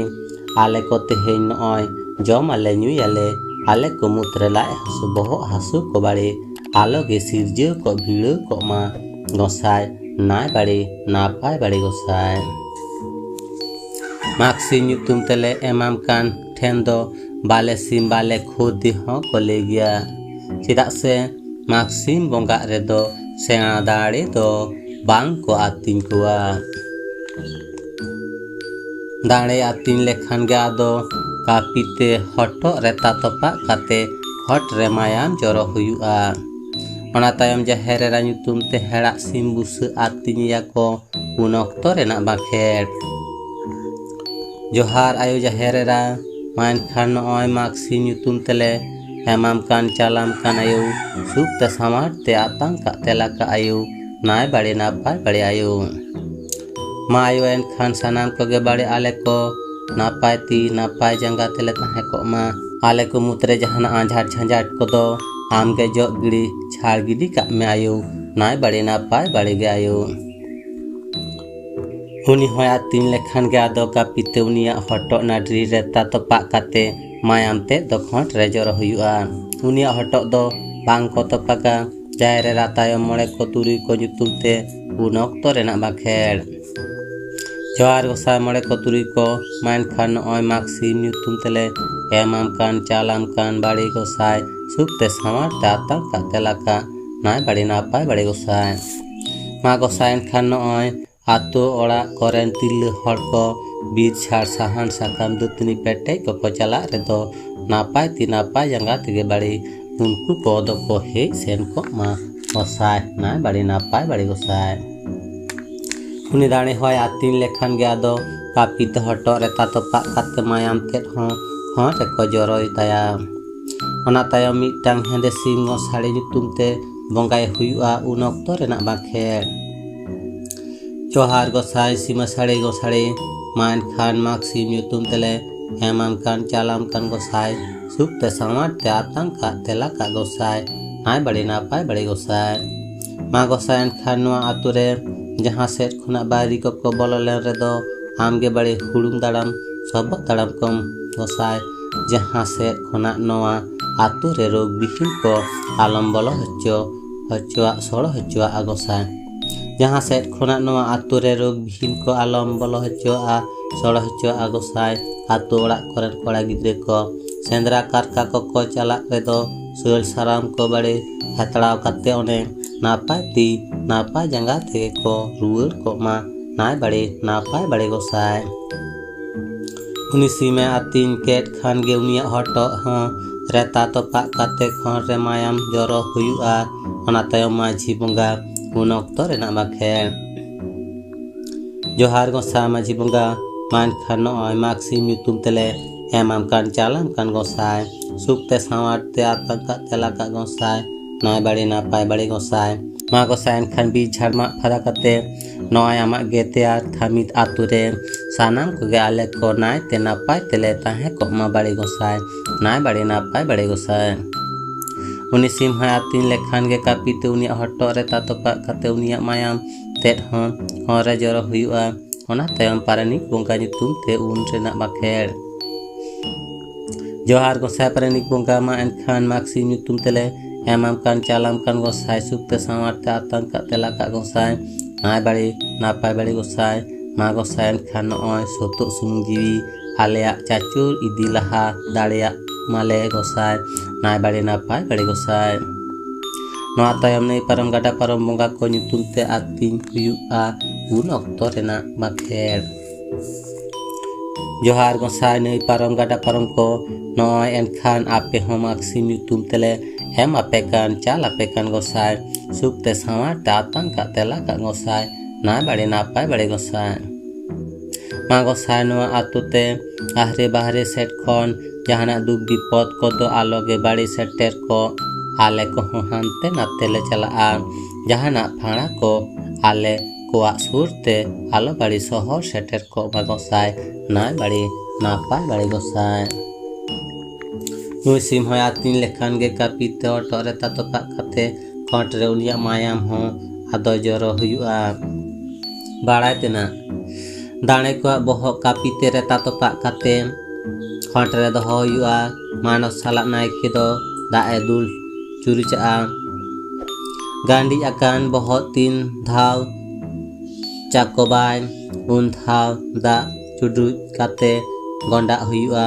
ᱟᱞᱮ ᱠᱚ ᱛᱮᱦᱮᱧ ᱱᱚᱜᱼᱚᱭ ᱡᱚᱢ ᱟᱞᱮ ᱧᱩᱭᱟᱞᱮ, ᱟᱞᱮ ᱠᱚ ᱢᱩᱫᱽ ᱨᱮ ᱞᱟᱡ ᱦᱟᱹᱥᱩ ᱵᱚᱦᱚᱜ ᱦᱟᱹᱥᱩ ᱠᱚ ᱵᱟᱲᱮ ᱟᱞᱚ ᱜᱮ ᱥᱤᱨᱡᱟᱹᱣ ᱠᱚᱜ ᱵᱷᱤᱲᱟᱹᱣ ᱠᱚᱜ ᱢᱟ ᱜᱚᱸᱥᱟᱭ, ᱱᱟᱭ ᱵᱟᱲᱮ ᱱᱟᱯᱟᱭ ᱵᱟᱲᱮ ᱜᱚᱸᱥᱟᱭ᱾ ᱢᱟᱜᱽ ᱥᱤᱢ ᱧᱩᱛᱩᱢ ᱛᱮᱞᱮ ᱮᱢᱟᱢ ᱠᱟᱱ ᱴᱷᱮᱱ ᱫᱚ ᱵᱟᱞᱮ ᱥᱤᱢ ᱵᱟᱞᱮ ᱠᱷᱚᱫᱮ ᱦᱚᱸ ᱠᱚ ᱞᱟᱹᱭ ᱜᱮᱭᱟ᱾ ᱪᱮᱫᱟᱜ ᱥᱮ ᱢᱟᱜᱽ ᱥᱤᱢ ᱵᱚᱸᱜᱟᱜ ᱨᱮᱫᱚ ᱥᱮᱬᱟ ᱫᱟᱲᱮ ᱫᱚ ᱵᱟᱝ ᱠᱚ ᱟᱹᱛᱤᱧ ᱠᱚᱣᱟ᱾ ᱫᱟᱲᱮ ᱟᱹᱛᱤᱧ ᱞᱮᱠᱷᱟᱱ ᱜᱮ ᱟᱫᱚ ᱠᱟᱹᱯᱤ ᱛᱮ ᱦᱚᱴᱚᱜ ᱨᱮ ᱛᱟᱛᱚᱯᱟᱜ ᱠᱟᱛᱮ ᱦᱚᱴ ᱨᱮ ᱢᱟᱭᱟᱢ ᱡᱚᱨᱚ ᱦᱩᱭᱩᱜᱼᱟ᱾ ᱚᱱᱟ ᱛᱟᱭᱚᱢ ᱡᱟᱦᱮᱨ ᱮᱨᱟ ᱧᱩᱛᱩᱢ ᱛᱮ ᱦᱮᱲᱟᱜ ᱥᱤᱢ ᱵᱩᱥᱟᱹᱜ ᱟᱹᱛᱤᱧᱮᱭᱟ ᱠᱚ ᱩᱱ ᱚᱠᱛᱚ ᱨᱮᱱᱟᱜ ᱵᱟᱸᱠᱷᱮᱲ᱾ ᱡᱚᱦᱟᱨ ᱟᱭᱳ ᱡᱟᱦᱮᱨ ᱮᱨᱟ, ᱢᱟ ᱮᱱᱠᱷᱟᱱ ᱱᱚᱜᱼᱚᱭ ᱢᱟᱜᱽ ᱥᱤᱢ ᱧᱩᱛᱩᱢ ᱛᱮᱞᱮ ᱮᱢᱟᱢ ᱠᱟᱱ ᱪᱟᱞᱟᱢ ᱠᱟᱱ ᱟᱭᱳ, ᱥᱩᱠ ᱛᱮ ᱥᱟᱶᱟᱨ ᱛᱮ ᱟᱛᱟᱝ ᱠᱟᱜ ᱛᱮᱞᱟ ᱠᱟᱜ ᱟᱭᱳ, ᱱᱟᱭ ᱵᱟᱲᱮ ᱱᱟᱯᱟᱭ ᱵᱟᱲᱮ ᱟᱭᱳ᱾ ᱢᱟ ᱟᱭᱳ ᱮᱱᱠᱷᱟᱱ ᱥᱟᱱᱟᱢ ᱠᱚᱜᱮ ᱵᱟᱲᱮ ᱟᱞᱮ ᱠᱚ ᱱᱟᱯᱟᱭ ᱛᱤ ᱱᱟᱯᱟᱭ ᱡᱟᱸᱜᱟ ᱛᱮᱞᱮ ᱛᱟᱦᱮᱸ ᱠᱚᱜ ᱢᱟ᱾ ᱟᱞᱮ ᱠᱚ ᱢᱩᱫᱽᱨᱮ ᱡᱟᱦᱟᱱᱟᱜ ᱟᱸᱡᱷᱟᱴ ᱡᱷᱟᱸᱡᱷᱟᱴ ᱠᱚᱫᱚ ᱟᱢᱜᱮ ᱡᱚᱜ ᱜᱤᱰᱤ ᱪᱷᱟᱲ ᱜᱤᱰᱤ ᱠᱟᱜ ᱢᱮ ᱟᱭᱳ, ᱱᱟᱭ ᱵᱟᱲᱮ ᱱᱟᱯᱟᱭ ᱵᱟᱲᱮ ᱜᱮ ᱟᱭᱳ᱾ ᱩᱱᱤ ᱦᱚᱸᱭ ᱟᱹᱛᱤᱧ ᱞᱮᱠᱷᱟᱱ ᱜᱮ ᱟᱫᱚ ᱠᱟᱹᱯᱤ ᱛᱮ ᱩᱱᱤᱭᱟᱜ ᱦᱚᱴᱚᱜ ᱱᱟᱹᱰᱨᱤ ᱨᱮ ᱛᱟᱛᱚᱯᱟᱜ ᱠᱟᱛᱮ ᱢᱟᱭᱟᱢ ᱛᱮᱫ ᱫᱚ ᱠᱷᱚᱸᱴ ᱨᱮ ᱡᱚᱨᱚ ᱦᱩᱭᱩᱜᱼᱟ᱾ ᱩᱱᱤᱭᱟᱜ ᱦᱚᱴᱚᱜ ᱫᱚ ᱵᱟᱝ ᱠᱚ ᱛᱚᱯᱟᱜᱟ᱾ ᱡᱟᱦᱮᱨ ᱮᱨᱟ ᱛᱟᱭᱚᱢ ᱢᱚᱬᱮ ᱠᱚ ᱛᱩᱨᱩᱭ ᱠᱚ ᱧᱩᱛᱩᱢ ᱛᱮ ᱩᱱ ᱚᱠᱛᱚ ᱨᱮᱱᱟᱜ ᱵᱟᱸᱠᱷᱮᱲ᱾ ᱡᱚᱦᱟᱨ ᱜᱚᱸᱥᱟᱭ ᱢᱚᱬᱮ ᱠᱚ ᱛᱩᱨᱩᱭ ᱠᱚ, ᱢᱟ ᱮᱱᱠᱷᱟᱱ ᱱᱚᱜᱼᱚᱭ ᱢᱟᱜᱽ ᱥᱤᱢ ᱧᱩᱛᱩᱢ ᱛᱮᱞᱮ ᱮᱢᱟᱢ ᱠᱟᱱ ᱪᱟᱞᱟᱢ ᱠᱟᱱ ᱵᱟᱲᱮ ᱜᱚᱸᱥᱟᱭ, ᱥᱩᱠ ᱛᱮ ᱥᱟᱶᱟᱨ ᱛᱮ ᱟᱛᱟᱝ ᱠᱟᱜ ᱛᱮᱞᱟ ᱠᱟᱜ ᱱᱟᱭ ᱵᱟᱲᱮ ᱱᱟᱯᱟᱭ ᱵᱟᱲᱮ ᱜᱚᱸᱥᱟᱭ᱾ ᱢᱟ ᱜᱚᱸᱥᱟᱭ ᱮᱱᱠᱷᱟᱱ ᱱᱚᱜᱼᱚᱭ ᱟᱛᱳ ᱚᱲᱟᱜ ᱠᱚᱨᱮᱱ ᱛᱤᱨᱞᱟᱹ ᱦᱚᱲ ᱠᱚ ᱵᱤᱨ ᱪᱷᱟᱲ ᱥᱟᱦᱟᱱ ᱥᱟᱠᱟᱢ ᱫᱟᱹᱛᱟᱹᱱᱤ ᱯᱮᱴᱮᱡ ᱠᱚᱠᱚ ᱪᱟᱞᱟᱜ ᱨᱮᱫᱚ ᱱᱟᱯᱟᱭ ᱛᱤ ᱱᱟᱯᱟᱭ ᱡᱟᱸᱜᱟ ᱛᱮᱜᱮ ᱵᱟᱲᱮ ᱩᱱᱠᱩ ᱠᱚᱫᱚ ᱠᱚ ᱦᱮᱡ ᱥᱮᱱ ᱠᱚᱜ ᱢᱟ ᱜᱚᱸᱥᱟᱭ, ᱱᱟᱭ ᱵᱟᱲᱮ ᱱᱟᱯᱟᱭ ᱵᱟᱲᱮ ᱜᱚᱸᱥᱟᱭ᱾ ᱩᱱᱤ ᱫᱟᱲᱮ ᱦᱚᱸᱭ ᱟᱹᱛᱤᱧ ᱞᱮᱠᱷᱟᱱ ᱜᱮ ᱟᱫᱚ ᱠᱟᱹᱯᱤ ᱛᱮ ᱦᱚᱴᱚᱜ ᱨᱮ ᱛᱟᱛᱚᱯᱟᱜ ᱠᱟᱛᱮ ᱢᱟᱭᱟᱢ ᱛᱮᱫ ᱦᱚᱸ ᱦᱚᱸ ᱨᱮᱠᱚ ᱡᱚᱨᱚᱭ ᱛᱟᱭᱟ᱾ ᱚᱱᱟ ᱛᱟᱭᱚᱢ ᱢᱤᱫᱴᱟᱝ ᱦᱮᱸᱫᱮ ᱥᱤᱢ ᱜᱚᱸᱥᱟᱲᱮ ᱧᱩᱛᱩᱢ ᱛᱮ ᱵᱚᱸᱜᱟᱭ ᱦᱩᱭᱩᱜᱼᱟ ᱩᱱ ᱚᱠᱛᱚ ᱨᱮᱱᱟᱜ ᱵᱟᱸᱠᱷᱮᱲ᱾ ᱡᱚᱦᱟᱨ ᱜᱚᱸᱥᱟᱭ ᱥᱤᱢᱟᱹ ᱥᱟᱹᱲᱮ ᱜᱚᱸᱥᱟᱲᱮ, ᱢᱟ ᱮᱱᱠᱷᱟᱱ ᱢᱟᱜᱽ ᱥᱤᱢ ᱧᱩᱛᱩᱢ ᱛᱮᱞᱮ ᱮᱢᱟᱢ ᱠᱟᱱ ᱪᱟᱞᱟᱢ ᱠᱟᱱ ᱜᱚᱸᱥᱟᱭ, ᱥᱩᱠ ᱛᱮ ᱥᱟᱶᱟᱨ ᱛᱮ ᱟᱛᱟᱝ ᱠᱟᱜ ᱛᱮᱞᱟ ᱠᱟᱜ ᱜᱚᱸᱥᱟᱭ, ᱱᱟᱭ ᱵᱟᱲᱮ ᱱᱟᱯᱟᱭ ᱵᱟᱲᱮ ᱜᱚᱸᱥᱟᱭ᱾ ᱢᱟ ᱜᱚᱸᱥᱟᱭ ᱮᱱᱠᱷᱟᱱ ᱱᱚᱣᱟ ᱟᱛᱳ ᱨᱮ ᱡᱟᱦᱟᱸ ᱥᱮᱫ ᱠᱷᱚᱱᱟᱜ ᱵᱟᱹᱭᱨᱤ ᱠᱚᱠᱚ ᱵᱚᱞᱚ ᱞᱮᱱ ᱨᱮᱫᱚ ᱟᱢᱜᱮ ᱵᱟᱲᱮ ᱦᱩᱲᱩᱝ ᱫᱟᱲᱟᱢ ᱥᱚᱵᱚᱜ ᱫᱟᱲᱟᱢ ᱠᱚᱢ ᱜᱚᱸᱥᱟᱭ᱾ ᱡᱟᱦᱟᱸ ᱥᱮᱫ ᱠᱷᱚᱱᱟᱜ ᱱᱚᱣᱟ ᱟᱛᱳ ᱨᱮ ᱨᱳᱜᱽ ᱵᱤᱦᱤᱱ ᱠᱚ ᱟᱞᱚᱢ ᱵᱚᱞᱚ ᱦᱚᱪᱚ ᱦᱚᱪᱚᱣᱟᱜ ᱥᱚᱲᱚ ᱦᱚᱪᱚᱣᱟᱜᱼᱟ ᱜᱚᱸᱥᱟᱭ᱾ ᱡᱟᱦᱟᱸ ᱥᱮᱫ ᱠᱷᱚᱱᱟᱜ ᱱᱚᱣᱟ ᱟᱛᱳ ᱨᱮ ᱨᱳᱜᱽ ᱵᱤᱦᱤᱱ ᱠᱚ ᱟᱞᱚᱢ ᱵᱚᱞᱚ ᱦᱚᱪᱚᱣᱟᱜᱼᱟ ᱥᱚᱲᱚ ᱦᱚᱪᱚᱣᱟᱜᱼᱟ ᱜᱚᱸᱥᱟᱭ᱾ ᱟᱛᱳ ᱚᱲᱟᱜ ᱠᱚᱨᱮᱱ ᱠᱚᱲᱟ ᱜᱤᱫᱽᱨᱟᱹ ᱠᱚ ᱥᱮᱸᱫᱽᱨᱟ ᱠᱟᱨᱠᱟ ᱠᱚᱠᱚ ᱪᱟᱞᱟᱜ ᱨᱮᱫᱚ ᱥᱟᱹᱲ ᱥᱟᱨᱟᱢ ᱠᱚ ᱵᱟᱲᱮ ᱦᱟᱛᱲᱟᱣ ᱠᱟᱛᱮ ᱚᱱᱮ ᱱᱟᱯᱟᱭ ᱛᱤ ᱱᱟᱯᱟᱭ ᱡᱟᱸᱜᱟ ᱛᱮᱜᱮ ᱠᱚ ᱨᱩᱣᱟᱹᱲ ᱠᱚᱜ ᱢᱟ᱾ ᱱᱟᱭ ᱵᱟᱲᱮ ᱱᱟᱯᱟᱭ ᱵᱟᱲᱮ ᱜᱚᱸᱥᱟᱭ᱾ ᱩᱱᱤ ᱥᱤᱢᱮ ᱟᱹᱛᱤᱧ ᱠᱮᱫ ᱠᱷᱟᱱ ᱜᱮ ᱩᱱᱤᱭᱟᱜ ᱦᱚᱴᱚᱜ ᱦᱚᱸ ᱨᱮᱛᱟ ᱛᱚᱯᱟᱜ ᱠᱟᱛᱮ ᱠᱷᱚᱸᱰ ᱨᱮ ᱢᱟᱭᱟᱢ ᱡᱚᱨᱚ ᱦᱩᱭᱩᱜᱼᱟ᱾ ᱚᱱᱟ ᱛᱟᱭᱚᱢ ᱢᱟᱹᱡᱷᱤ ᱵᱚᱸᱜᱟ ᱩᱱ ᱚᱠᱛᱚ ᱨᱮᱱᱟᱜ ᱵᱟᱸᱠᱷᱮᱲ᱾ ᱡᱚᱦᱟᱨ ᱜᱚᱸᱥᱟᱭ ᱢᱟᱹᱡᱷᱤ ᱵᱚᱸᱜᱟ, ᱢᱟ ᱮᱱᱠᱷᱟᱱ ᱱᱚᱜᱼᱚᱭ ᱢᱟᱜᱽ ᱥᱤᱢ ᱧᱩᱛᱩᱢ ᱛᱮᱞᱮ ᱮᱢᱟᱢ ᱠᱟᱱ ᱪᱟᱞᱟᱢ ᱠᱟᱱ ᱜᱚᱸᱥᱟᱭ, ᱥᱩᱠ ᱛᱮ ᱥᱟᱶᱟᱨ ᱛᱮ ᱟᱛᱟᱝ ᱠᱟᱜ ᱛᱮᱞᱟ ᱠᱟᱜ ᱜᱚᱸᱥᱟᱭ, ᱱᱟᱭ ᱵᱟᱲᱮ ᱱᱟᱯᱟᱭ ᱵᱟᱲᱮ ᱜᱚᱸᱥᱟᱭ᱾ ᱢᱟ ᱜᱚᱸᱥᱟᱭ ᱮᱱᱠᱷᱟᱱ ᱵᱤᱨ ᱡᱷᱟᱲ ᱢᱟᱜ ᱯᱷᱟᱫᱟ ᱠᱟᱛᱮ ᱱᱚᱜᱼᱚᱭ ᱟᱢᱟᱜ ᱜᱮ ᱛᱮᱭᱟᱨ ᱛᱷᱟᱢᱤᱛ ᱟᱛᱳ ᱨᱮ ᱥᱟᱱᱟᱢ ᱠᱚᱜᱮ ᱟᱞᱮ ᱠᱚ ᱱᱟᱭ ᱛᱮ ᱱᱟᱯᱟᱭ ᱛᱮᱞᱮ ᱛᱟᱦᱮᱸ ᱠᱚᱜ ᱢᱟ ᱵᱟᱲᱮ ᱜᱚᱸᱥᱟᱭ, ᱱᱟᱭ ᱵᱟᱲᱮ ᱱᱟᱯᱟᱭ ᱵᱟᱲᱮ ᱜᱚᱸᱥᱟᱭ᱾ ᱩᱱᱤ ᱥᱤᱢ ᱦᱚᱸᱭ ᱟᱹᱛᱤᱧ ᱞᱮᱠᱷᱟᱱ ᱜᱮ ᱠᱟᱹᱯᱤ ᱛᱮ ᱩᱱᱤᱭᱟᱜ ᱦᱚᱴᱚᱜ ᱨᱮ ᱛᱟᱛᱚᱯᱟᱜ ᱠᱟᱛᱮ ᱩᱱᱤᱭᱟᱜ ᱢᱟᱭᱟᱢ ᱛᱮᱫ ᱦᱚᱸ ᱦᱚᱨ ᱨᱮ ᱡᱚᱨᱚ ᱦᱩᱭᱩᱜᱼᱟ᱾ ᱚᱱᱟ ᱛᱟᱭᱚᱢ ᱯᱟᱨᱟᱱᱤᱠ ᱵᱚᱸᱜᱟ ᱧᱩᱛᱩᱢ ᱛᱮ ᱩᱱ ᱨᱮᱱᱟᱜ ᱵᱟᱸᱠᱷᱮᱲ᱾ ᱡᱚᱦᱟᱨ ᱜᱚᱸᱥᱟᱭ ᱯᱟᱨᱟᱱᱤᱠ ᱵᱚᱸᱜᱟ, ᱢᱟ ᱮᱱᱠᱷᱟᱱ ᱢᱟᱜᱽ ᱥᱤᱢ ᱧᱩᱛᱩᱢ ᱛᱮᱞᱮ ᱮᱢᱟᱢ ᱠᱟᱱ ᱪᱟᱞᱟᱢ ᱠᱟᱱ ᱜᱚᱸᱥᱟᱭ, ᱥᱩᱠ ᱛᱮ ᱥᱟᱶᱟᱨ ᱛᱮ ᱟᱛᱟᱝ ᱠᱟᱜ ᱛᱮᱞᱟ ᱠᱟᱜ ᱜᱚᱸᱥᱟᱭ, ᱱᱟᱭ ᱵᱟᱲᱮ ᱱᱟᱯᱟᱭ ᱵᱟᱲᱮ ᱜᱚᱸᱥᱟᱭ᱾ ᱢᱟ ᱜᱚᱸᱥᱟᱭ ᱮᱱᱠᱷᱟᱱ ᱱᱚᱜᱼᱚᱭ ᱥᱩᱛᱩᱜ ᱥᱩᱢᱩᱝ ᱡᱤᱣᱤ ᱟᱞᱮᱭᱟᱜ ᱪᱟᱪᱳᱨ ᱤᱫᱤ ᱞᱟᱦᱟ ᱫᱟᱲᱮᱭᱟᱜ ᱢᱟᱞᱮ ᱜᱚᱸᱥᱟᱭ, ᱱᱟᱭ ᱵᱟᱲᱮ ᱱᱟᱯᱟᱭ ᱵᱟᱲᱮ ᱜᱚᱸᱥᱟᱭ᱾ ᱱᱚᱣᱟ ᱛᱟᱭᱚᱢ ᱱᱟᱹᱭ ᱯᱟᱨᱚᱢ ᱜᱟᱰᱟ ᱯᱟᱨᱚᱢ ᱵᱚᱸᱜᱟ ᱠᱚ ᱧᱩᱛᱩᱢ ᱛᱮ ᱟᱹᱛᱤᱧ ᱦᱩᱭᱩᱜᱼᱟ ᱩᱱ ᱚᱠᱛᱚ ᱨᱮᱱᱟᱜ ᱵᱟᱸᱠᱷᱮᱲ᱾ ᱡᱚᱦᱟᱨ ᱜᱚᱸᱥᱟᱭ ᱱᱟᱹᱭ ᱯᱟᱨᱚᱢ ᱜᱟᱰᱟ ᱯᱟᱨᱚᱢ ᱠᱚ, ᱱᱚᱜᱼᱚᱭ ᱮᱱᱠᱷᱟᱱ ᱟᱯᱮ ᱦᱚᱸ ᱢᱟᱜᱽ ᱥᱤᱢ ᱧᱩᱛᱩᱢ ᱛᱮᱞᱮ ᱮᱢ ᱟᱯᱮ ᱠᱟᱱ ᱪᱟᱞ ᱟᱯᱮ ᱠᱟᱱ ᱜᱚᱸᱥᱟᱭ, ᱥᱩᱠ ᱛᱮ ᱥᱟᱶᱟᱨ ᱛᱮ ᱟᱛᱟᱝ ᱠᱟᱜ ᱛᱮᱞᱟ ᱠᱟᱜ ᱜᱚᱸᱥᱟᱭ, ᱱᱟᱭ ᱵᱟᱲᱮ ᱱᱟᱯᱟᱭ ᱵᱟᱲᱮ ᱜᱚᱸᱥᱟᱭ᱾ ᱢᱟ ᱜᱚᱸᱥᱟᱭ ᱱᱚᱣᱟ ᱟᱛᱳ ᱛᱮ ᱟᱦᱨᱮ ᱵᱟᱦᱨᱮ ᱥᱮᱫ ᱠᱷᱚᱱ ᱡᱟᱦᱟᱱᱟᱜ ᱫᱩᱠ ᱵᱤᱯᱚᱫ ᱠᱚᱫᱚ ᱟᱞᱚ ᱜᱮ ᱵᱟᱲᱮ ᱥᱮᱴᱮᱨ ᱠᱚᱜ᱾ ᱟᱞᱮ ᱠᱚᱦᱚᱸ ᱦᱟᱱᱛᱮ ᱱᱟᱛᱮ ᱞᱮ ᱪᱟᱞᱟᱜᱼᱟ᱾ ᱡᱟᱦᱟᱱᱟᱜ ᱯᱷᱟᱲᱟ ᱠᱚ ᱟᱞᱮ ᱠᱚᱣᱟᱜ ᱥᱩᱨ ᱛᱮ ᱟᱞᱚ ᱵᱟᱹᱲᱤ ᱥᱚᱦᱚᱨ ᱥᱮᱴᱮᱨ ᱠᱚᱜ ᱢᱟ ᱜᱚᱸᱥᱟᱭ, ᱱᱟᱭ ᱵᱟᱹᱲᱤ ᱱᱟᱯᱟᱭ ᱵᱟᱹᱲᱤ ᱜᱚᱸᱥᱟᱭ᱾ ᱱᱩᱭ ᱥᱤᱢ ᱦᱚᱸᱭ ᱟᱹᱛᱤᱧ ᱞᱮᱠᱷᱟᱱ ᱜᱮ ᱠᱟᱹᱯᱤ ᱛᱮ ᱦᱚᱴᱚᱜ ᱨᱮ ᱛᱟᱛᱚ ᱠᱟᱜ ᱠᱟᱛᱮ ᱠᱷᱚᱸᱴ ᱨᱮ ᱩᱱᱤᱭᱟᱜ ᱢᱟᱭᱟᱢ ᱦᱚᱸ ᱟᱫᱚ ᱡᱚᱨᱚ ᱦᱩᱭᱩᱜᱼᱟ᱾ ᱵᱟᱲᱟᱭ ᱛᱮᱱᱟᱜ, ᱫᱟᱲᱮ ᱠᱚᱣᱟᱜ ᱵᱚᱦᱚᱜ ᱠᱟᱹᱯᱤ ᱛᱮ ᱨᱮ ᱛᱟᱛᱚ ᱠᱟᱜ ᱠᱟᱛᱮ ᱠᱷᱚᱸᱴ ᱨᱮ ᱫᱚᱦᱚ ᱦᱩᱭᱩᱜᱼᱟ᱾ ᱢᱟᱱᱚᱛ ᱥᱟᱞᱟᱜ ᱱᱟᱭᱠᱮ ᱫᱚ ᱫᱟᱜ ᱮ ᱫᱩᱞ ᱪᱩᱨᱩᱪᱟᱜᱼᱟ᱾ ᱜᱟᱸᱰᱤᱡ ᱟᱠᱟᱱ ᱵᱚᱦᱚᱜ ᱛᱤᱱ ᱫᱷᱟᱣ ᱪᱟᱠᱚᱵᱟᱭ, ᱩᱱ ᱫᱷᱟᱣ ᱫᱟᱜ ᱪᱩᱰᱩᱡ ᱠᱟᱛᱮ ᱜᱚᱸᱰᱟᱜ ᱦᱩᱭᱩᱜᱼᱟ᱾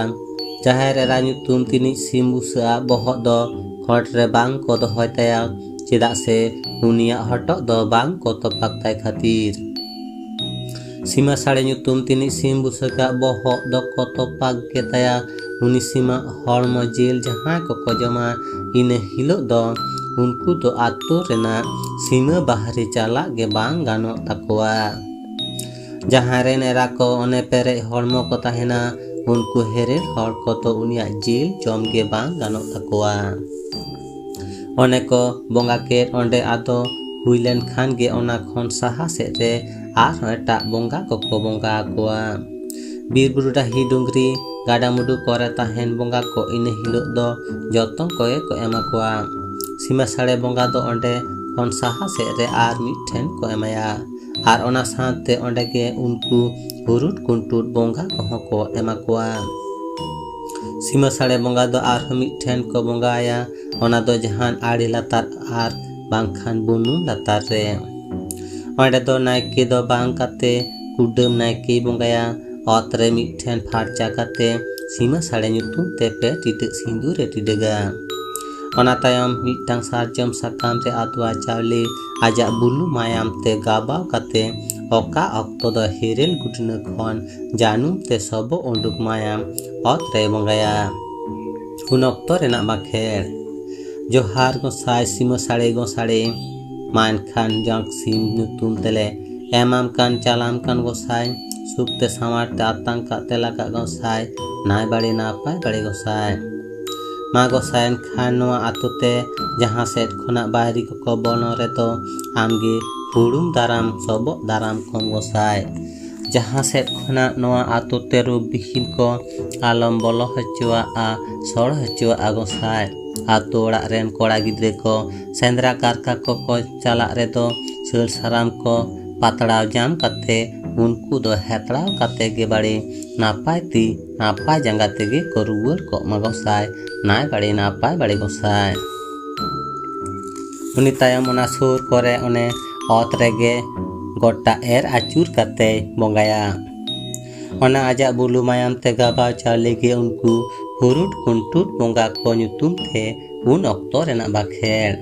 ᱡᱟᱦᱮᱨ ᱮᱨᱟ ᱧᱩᱛᱩᱢ ᱛᱤᱱᱤᱡ ᱥᱤᱢ ᱵᱩᱥᱟᱹᱜᱼᱟ ᱵᱚᱦᱚᱜ ᱫᱚ ᱠᱷᱚᱸᱴ ᱨᱮ ᱵᱟᱝ ᱠᱚ ᱫᱚᱦᱚᱭ ᱛᱟᱭᱟ, ᱪᱮᱫᱟᱜ ᱥᱮ ᱩᱱᱤᱭᱟᱜ ᱦᱚᱴᱚᱜ ᱫᱚ ᱵᱟᱝ ᱠᱚ ᱛᱚᱯᱟᱜ ᱛᱟᱭ ᱠᱷᱟᱹᱛᱤᱨ᱾ ᱥᱤᱢᱟᱹ ᱥᱟᱲᱮ ᱧᱩᱛᱩᱢ ᱛᱤᱱᱤᱡ ᱥᱤᱢ ᱵᱩᱥᱟᱹᱜᱟᱜ ᱵᱚᱦᱚᱜ ᱫᱚᱠᱚ ᱛᱚᱯᱟᱜ ᱜᱮᱛᱟᱭᱟ᱾ ᱩᱱᱤ ᱥᱤᱢᱟᱜ ᱦᱚᱲᱢᱚ ᱡᱤᱞ ᱡᱟᱦᱟᱸᱭ ᱠᱚᱠᱚ ᱡᱚᱢᱟ, ᱤᱱᱟᱹ ᱦᱤᱞᱳᱜ ᱫᱚ ᱩᱱᱠᱩ ᱫᱚ ᱟᱛᱳ ᱨᱮᱱᱟᱜ ᱥᱤᱢᱟᱹ ᱵᱟᱦᱨᱮ ᱪᱟᱞᱟᱜ ᱜᱮ ᱵᱟᱝ ᱜᱟᱱᱚᱜ ᱛᱟᱠᱚᱣᱟ᱾ ᱡᱟᱦᱟᱸᱭ ᱨᱮᱱ ᱮᱨᱟ ᱠᱚ ᱚᱱᱮ ᱯᱮᱨᱮᱡ ᱦᱚᱲᱢᱚ ᱠᱚ ᱛᱟᱦᱮᱱᱟ, ᱩᱱᱠᱩ ᱦᱮᱨᱮᱞ ᱦᱚᱲ ᱠᱚᱫᱚ ᱩᱱᱤᱭᱟᱜ ᱡᱤᱞ ᱡᱚᱢ ᱜᱮ ᱵᱟᱝ ᱜᱟᱱᱚᱜ ᱛᱟᱠᱚᱣᱟ᱾ ᱚᱱᱮ ᱠᱚ ᱵᱚᱸᱜᱟ ᱠᱮᱫ, ᱚᱸᱰᱮ ᱟᱫᱚ ᱦᱩᱭ ᱞᱮᱱ ᱠᱷᱟᱱ ᱜᱮ ᱚᱱᱟ ᱠᱷᱚᱱ ᱥᱟᱦᱟ ᱥᱮᱫ ᱨᱮ ᱟᱨᱦᱚᱸ ᱮᱴᱟᱜ ᱵᱚᱸᱜᱟ ᱠᱚᱠᱚ ᱵᱚᱸᱜᱟ ᱟᱠᱚᱣᱟ᱾ ᱵᱤᱨ ᱵᱩᱨᱩ, ᱰᱟᱹᱦᱤ ᱰᱩᱝᱨᱤ, ᱜᱟᱰᱟ ᱢᱩᱰᱩ ᱠᱚᱨᱮ ᱛᱟᱦᱮᱱ ᱵᱚᱸᱜᱟ ᱠᱚ ᱤᱱᱟᱹ ᱦᱤᱞᱳᱜ ᱫᱚ ᱡᱚᱛᱚ ᱠᱚᱜᱮ ᱠᱚ ᱮᱢᱟ ᱠᱚᱣᱟ᱾ ᱥᱤᱢᱟᱹ ᱥᱟᱲᱮ ᱵᱚᱸᱜᱟ ᱫᱚ ᱚᱸᱰᱮ ᱠᱷᱚᱱ ᱥᱟᱦᱟ ᱥᱮᱫ ᱨᱮ ᱟᱨ ᱢᱤᱫ ᱴᱷᱮᱱ ᱠᱚ ᱮᱢᱟᱭᱟ᱾ ᱟᱨ ᱚᱱᱟ ᱥᱟᱶᱛᱮ ᱚᱸᱰᱮ ᱜᱮ ᱩᱱᱠᱩ ᱦᱩᱨᱩᱴ ᱠᱩᱱᱴᱩᱴ ᱵᱚᱸᱜᱟ ᱠᱚᱦᱚᱸ ᱠᱚ ᱮᱢᱟ ᱠᱚᱣᱟ᱾ ᱥᱤᱢᱟᱹ ᱥᱟᱲᱮ ᱵᱚᱸᱜᱟ ᱫᱚ ᱟᱨᱦᱚᱸ ᱢᱤᱫ ᱴᱷᱮᱱ ᱠᱚ ᱵᱚᱸᱜᱟ ᱟᱭᱟ, ᱚᱱᱟ ᱫᱚ ᱡᱟᱦᱟᱱ ᱟᱲᱮ ᱞᱟᱛᱟᱨ ᱟᱨ ᱵᱟᱝᱠᱷᱟᱱ ᱵᱩᱱᱩᱢ ᱞᱟᱛᱟᱨ ᱨᱮ᱾ ᱚᱸᱰᱮ ᱫᱚ ᱱᱟᱭᱠᱮ ᱫᱚ ᱵᱟᱝ ᱠᱟᱛᱮ ᱠᱩᱰᱟᱹᱢ ᱱᱟᱭᱠᱮᱭ ᱵᱚᱸᱜᱟᱭᱟ᱾ ᱚᱛ ᱨᱮ ᱢᱤᱫ ᱴᱷᱮᱱ ᱯᱷᱟᱨᱪᱟ ᱠᱟᱛᱮ ᱥᱤᱢᱟᱹ ᱥᱟᱲᱮ ᱧᱩᱛᱩᱢ ᱛᱮ ᱯᱮ ᱴᱤᱰᱟᱹᱜ ᱥᱤᱸᱫᱩᱨ ᱮ ᱴᱤᱰᱟᱹᱜᱟ᱾ ᱚᱱᱟ ᱛᱟᱭᱚᱢ ᱢᱤᱫᱴᱟᱝ ᱥᱟᱨᱡᱚᱢ ᱥᱟᱠᱟᱢ ᱨᱮ ᱟᱫᱣᱟ ᱪᱟᱣᱞᱮ ᱟᱡᱟᱜ ᱵᱩᱞᱩ ᱢᱟᱭᱟᱢ ᱛᱮ ᱜᱟᱵᱟᱣ ᱠᱟᱛᱮ ᱚᱠᱟ ᱚᱠᱛᱚ ᱫᱚ ᱦᱮᱨᱮᱞ ᱜᱩᱴᱱᱟᱹ ᱠᱷᱚᱱ ᱡᱟᱹᱱᱩᱢ ᱛᱮ ᱥᱚᱵᱚᱜ ᱩᱰᱩᱠ ᱢᱟᱭᱟᱢ ᱚᱛ ᱨᱮᱭ ᱵᱚᱸᱜᱟᱭᱟ᱾ ᱩᱱ ᱚᱠᱛᱚ ᱨᱮᱱᱟᱜ ᱵᱟᱸᱠᱷᱮᱲ᱾ ᱡᱚᱦᱟᱨ ᱜᱚᱸᱥᱟᱭ ᱥᱤᱢᱟᱹ ᱥᱟᱲᱮ ᱜᱚᱸᱥᱟᱲᱮ, ᱢᱟ ᱮᱱᱠᱷᱟᱱ ᱡᱟᱸᱠ ᱥᱤᱢ ᱧᱩᱛᱩᱢ ᱛᱮᱞᱮ ᱮᱢᱟᱢ ᱠᱟᱱ ᱪᱟᱞᱟᱢ ᱠᱟᱱ ᱜᱚᱸᱥᱟᱭ, ᱥᱩᱠ ᱛᱮ ᱥᱟᱶᱟᱨ ᱛᱮ ᱟᱛᱟᱝ ᱠᱟᱜ ᱛᱮᱞᱟ ᱠᱟᱜ ᱜᱚᱸᱥᱟᱭ, ᱱᱟᱭ ᱵᱟᱲᱮ ᱱᱟᱯᱟᱭ ᱵᱟᱲᱮ ᱜᱚᱸᱥᱟᱭ᱾ ᱢᱟ ᱜᱚᱸᱥᱟᱭ, ᱮᱱᱠᱷᱟᱱ ᱱᱚᱣᱟ ᱟᱛᱳ ᱛᱮ ᱡᱟᱦᱟᱸ ᱥᱮᱫ ᱠᱷᱚᱱᱟᱜ ᱵᱟᱹᱭᱨᱤ ᱠᱚᱠᱚ ᱵᱚᱞᱚᱱ ᱨᱮᱫᱚ ᱟᱢᱜᱮ ᱦᱩᱲᱩᱢ ᱫᱟᱨᱟᱢ, ᱥᱚᱵᱚᱜ ᱫᱟᱨᱟᱢ ᱠᱚᱢ ᱜᱚᱸᱥᱟᱭ᱾ ᱡᱟᱦᱟᱸ ᱥᱮᱫ ᱠᱷᱚᱱᱟᱜ ᱱᱚᱣᱟ ᱟᱛᱳ ᱛᱮ ᱨᱩᱯ ᱵᱤᱦᱤᱱ ᱠᱚ ᱟᱞᱚᱢ ᱵᱚᱞᱚ ᱦᱚᱪᱚᱣᱟᱜᱼᱟ, ᱥᱚᱲ ᱦᱚᱪᱚᱣᱟᱜᱼᱟ ᱜᱚᱸᱥᱟᱭ᱾ ᱟᱛᱳ ᱚᱲᱟᱜ ᱨᱮᱱ ᱠᱚᱲᱟ ᱜᱤᱫᱽᱨᱟᱹ ᱠᱚ ᱥᱮᱸᱫᱽᱨᱟ ᱠᱟᱨᱠᱟ ᱠᱚᱠᱚ ᱪᱟᱞᱟᱜ ᱨᱮᱫᱚ ᱥᱟᱹᱞ ᱥᱟᱨᱟᱢ ᱠᱚ ᱯᱟᱛᱲᱟᱣ ᱧᱟᱢ ᱠᱟᱛᱮ ᱩᱱᱠᱩ ᱫᱚ ᱦᱮᱛᱲᱟᱣ ᱠᱟᱛᱮ ᱜᱮ ᱵᱟᱹᱲᱤ ᱱᱟᱯᱟᱭ ᱛᱤ ᱱᱟᱯᱟᱭ ᱡᱟᱸᱜᱟ ᱛᱮᱜᱮ ᱠᱚ ᱨᱩᱣᱟᱹᱲ ᱠᱚᱜ ᱢᱟ ᱜᱚᱸᱥᱟᱭ, ᱱᱟᱭ ᱵᱟᱹᱲᱤ ᱱᱟᱯᱟᱭ ᱵᱟᱹᱲᱤ ᱜᱚᱸᱥᱟᱭ᱾ ᱩᱱᱤ ᱛᱟᱭᱚᱢ ᱚᱱᱟ ᱥᱩᱨ ᱠᱚᱨᱮ ᱚᱱᱮ ᱚᱛ ᱨᱮᱜᱮ ᱜᱚᱴᱟ ᱮᱨ ᱟᱹᱪᱩᱨ ᱠᱟᱛᱮᱭ ᱵᱚᱸᱜᱟᱭᱟ᱾ ᱚᱱᱟ ᱟᱡᱟᱜ ᱵᱩᱞᱩ ᱢᱟᱭᱟᱢ ᱛᱮ ᱜᱟᱵᱟᱣ ᱪᱟᱣᱞᱮ ᱜᱮ ᱩᱱᱠᱩ ᱦᱩᱨᱩᱴ ᱠᱩᱱᱴᱩᱴ ᱵᱚᱸᱜᱟ ᱠᱚ ᱧᱩᱛᱩᱢ ᱛᱮ ᱩᱱ ᱚᱠᱛᱚ ᱨᱮᱱᱟᱜ ᱵᱟᱠᱷᱮᱲ᱾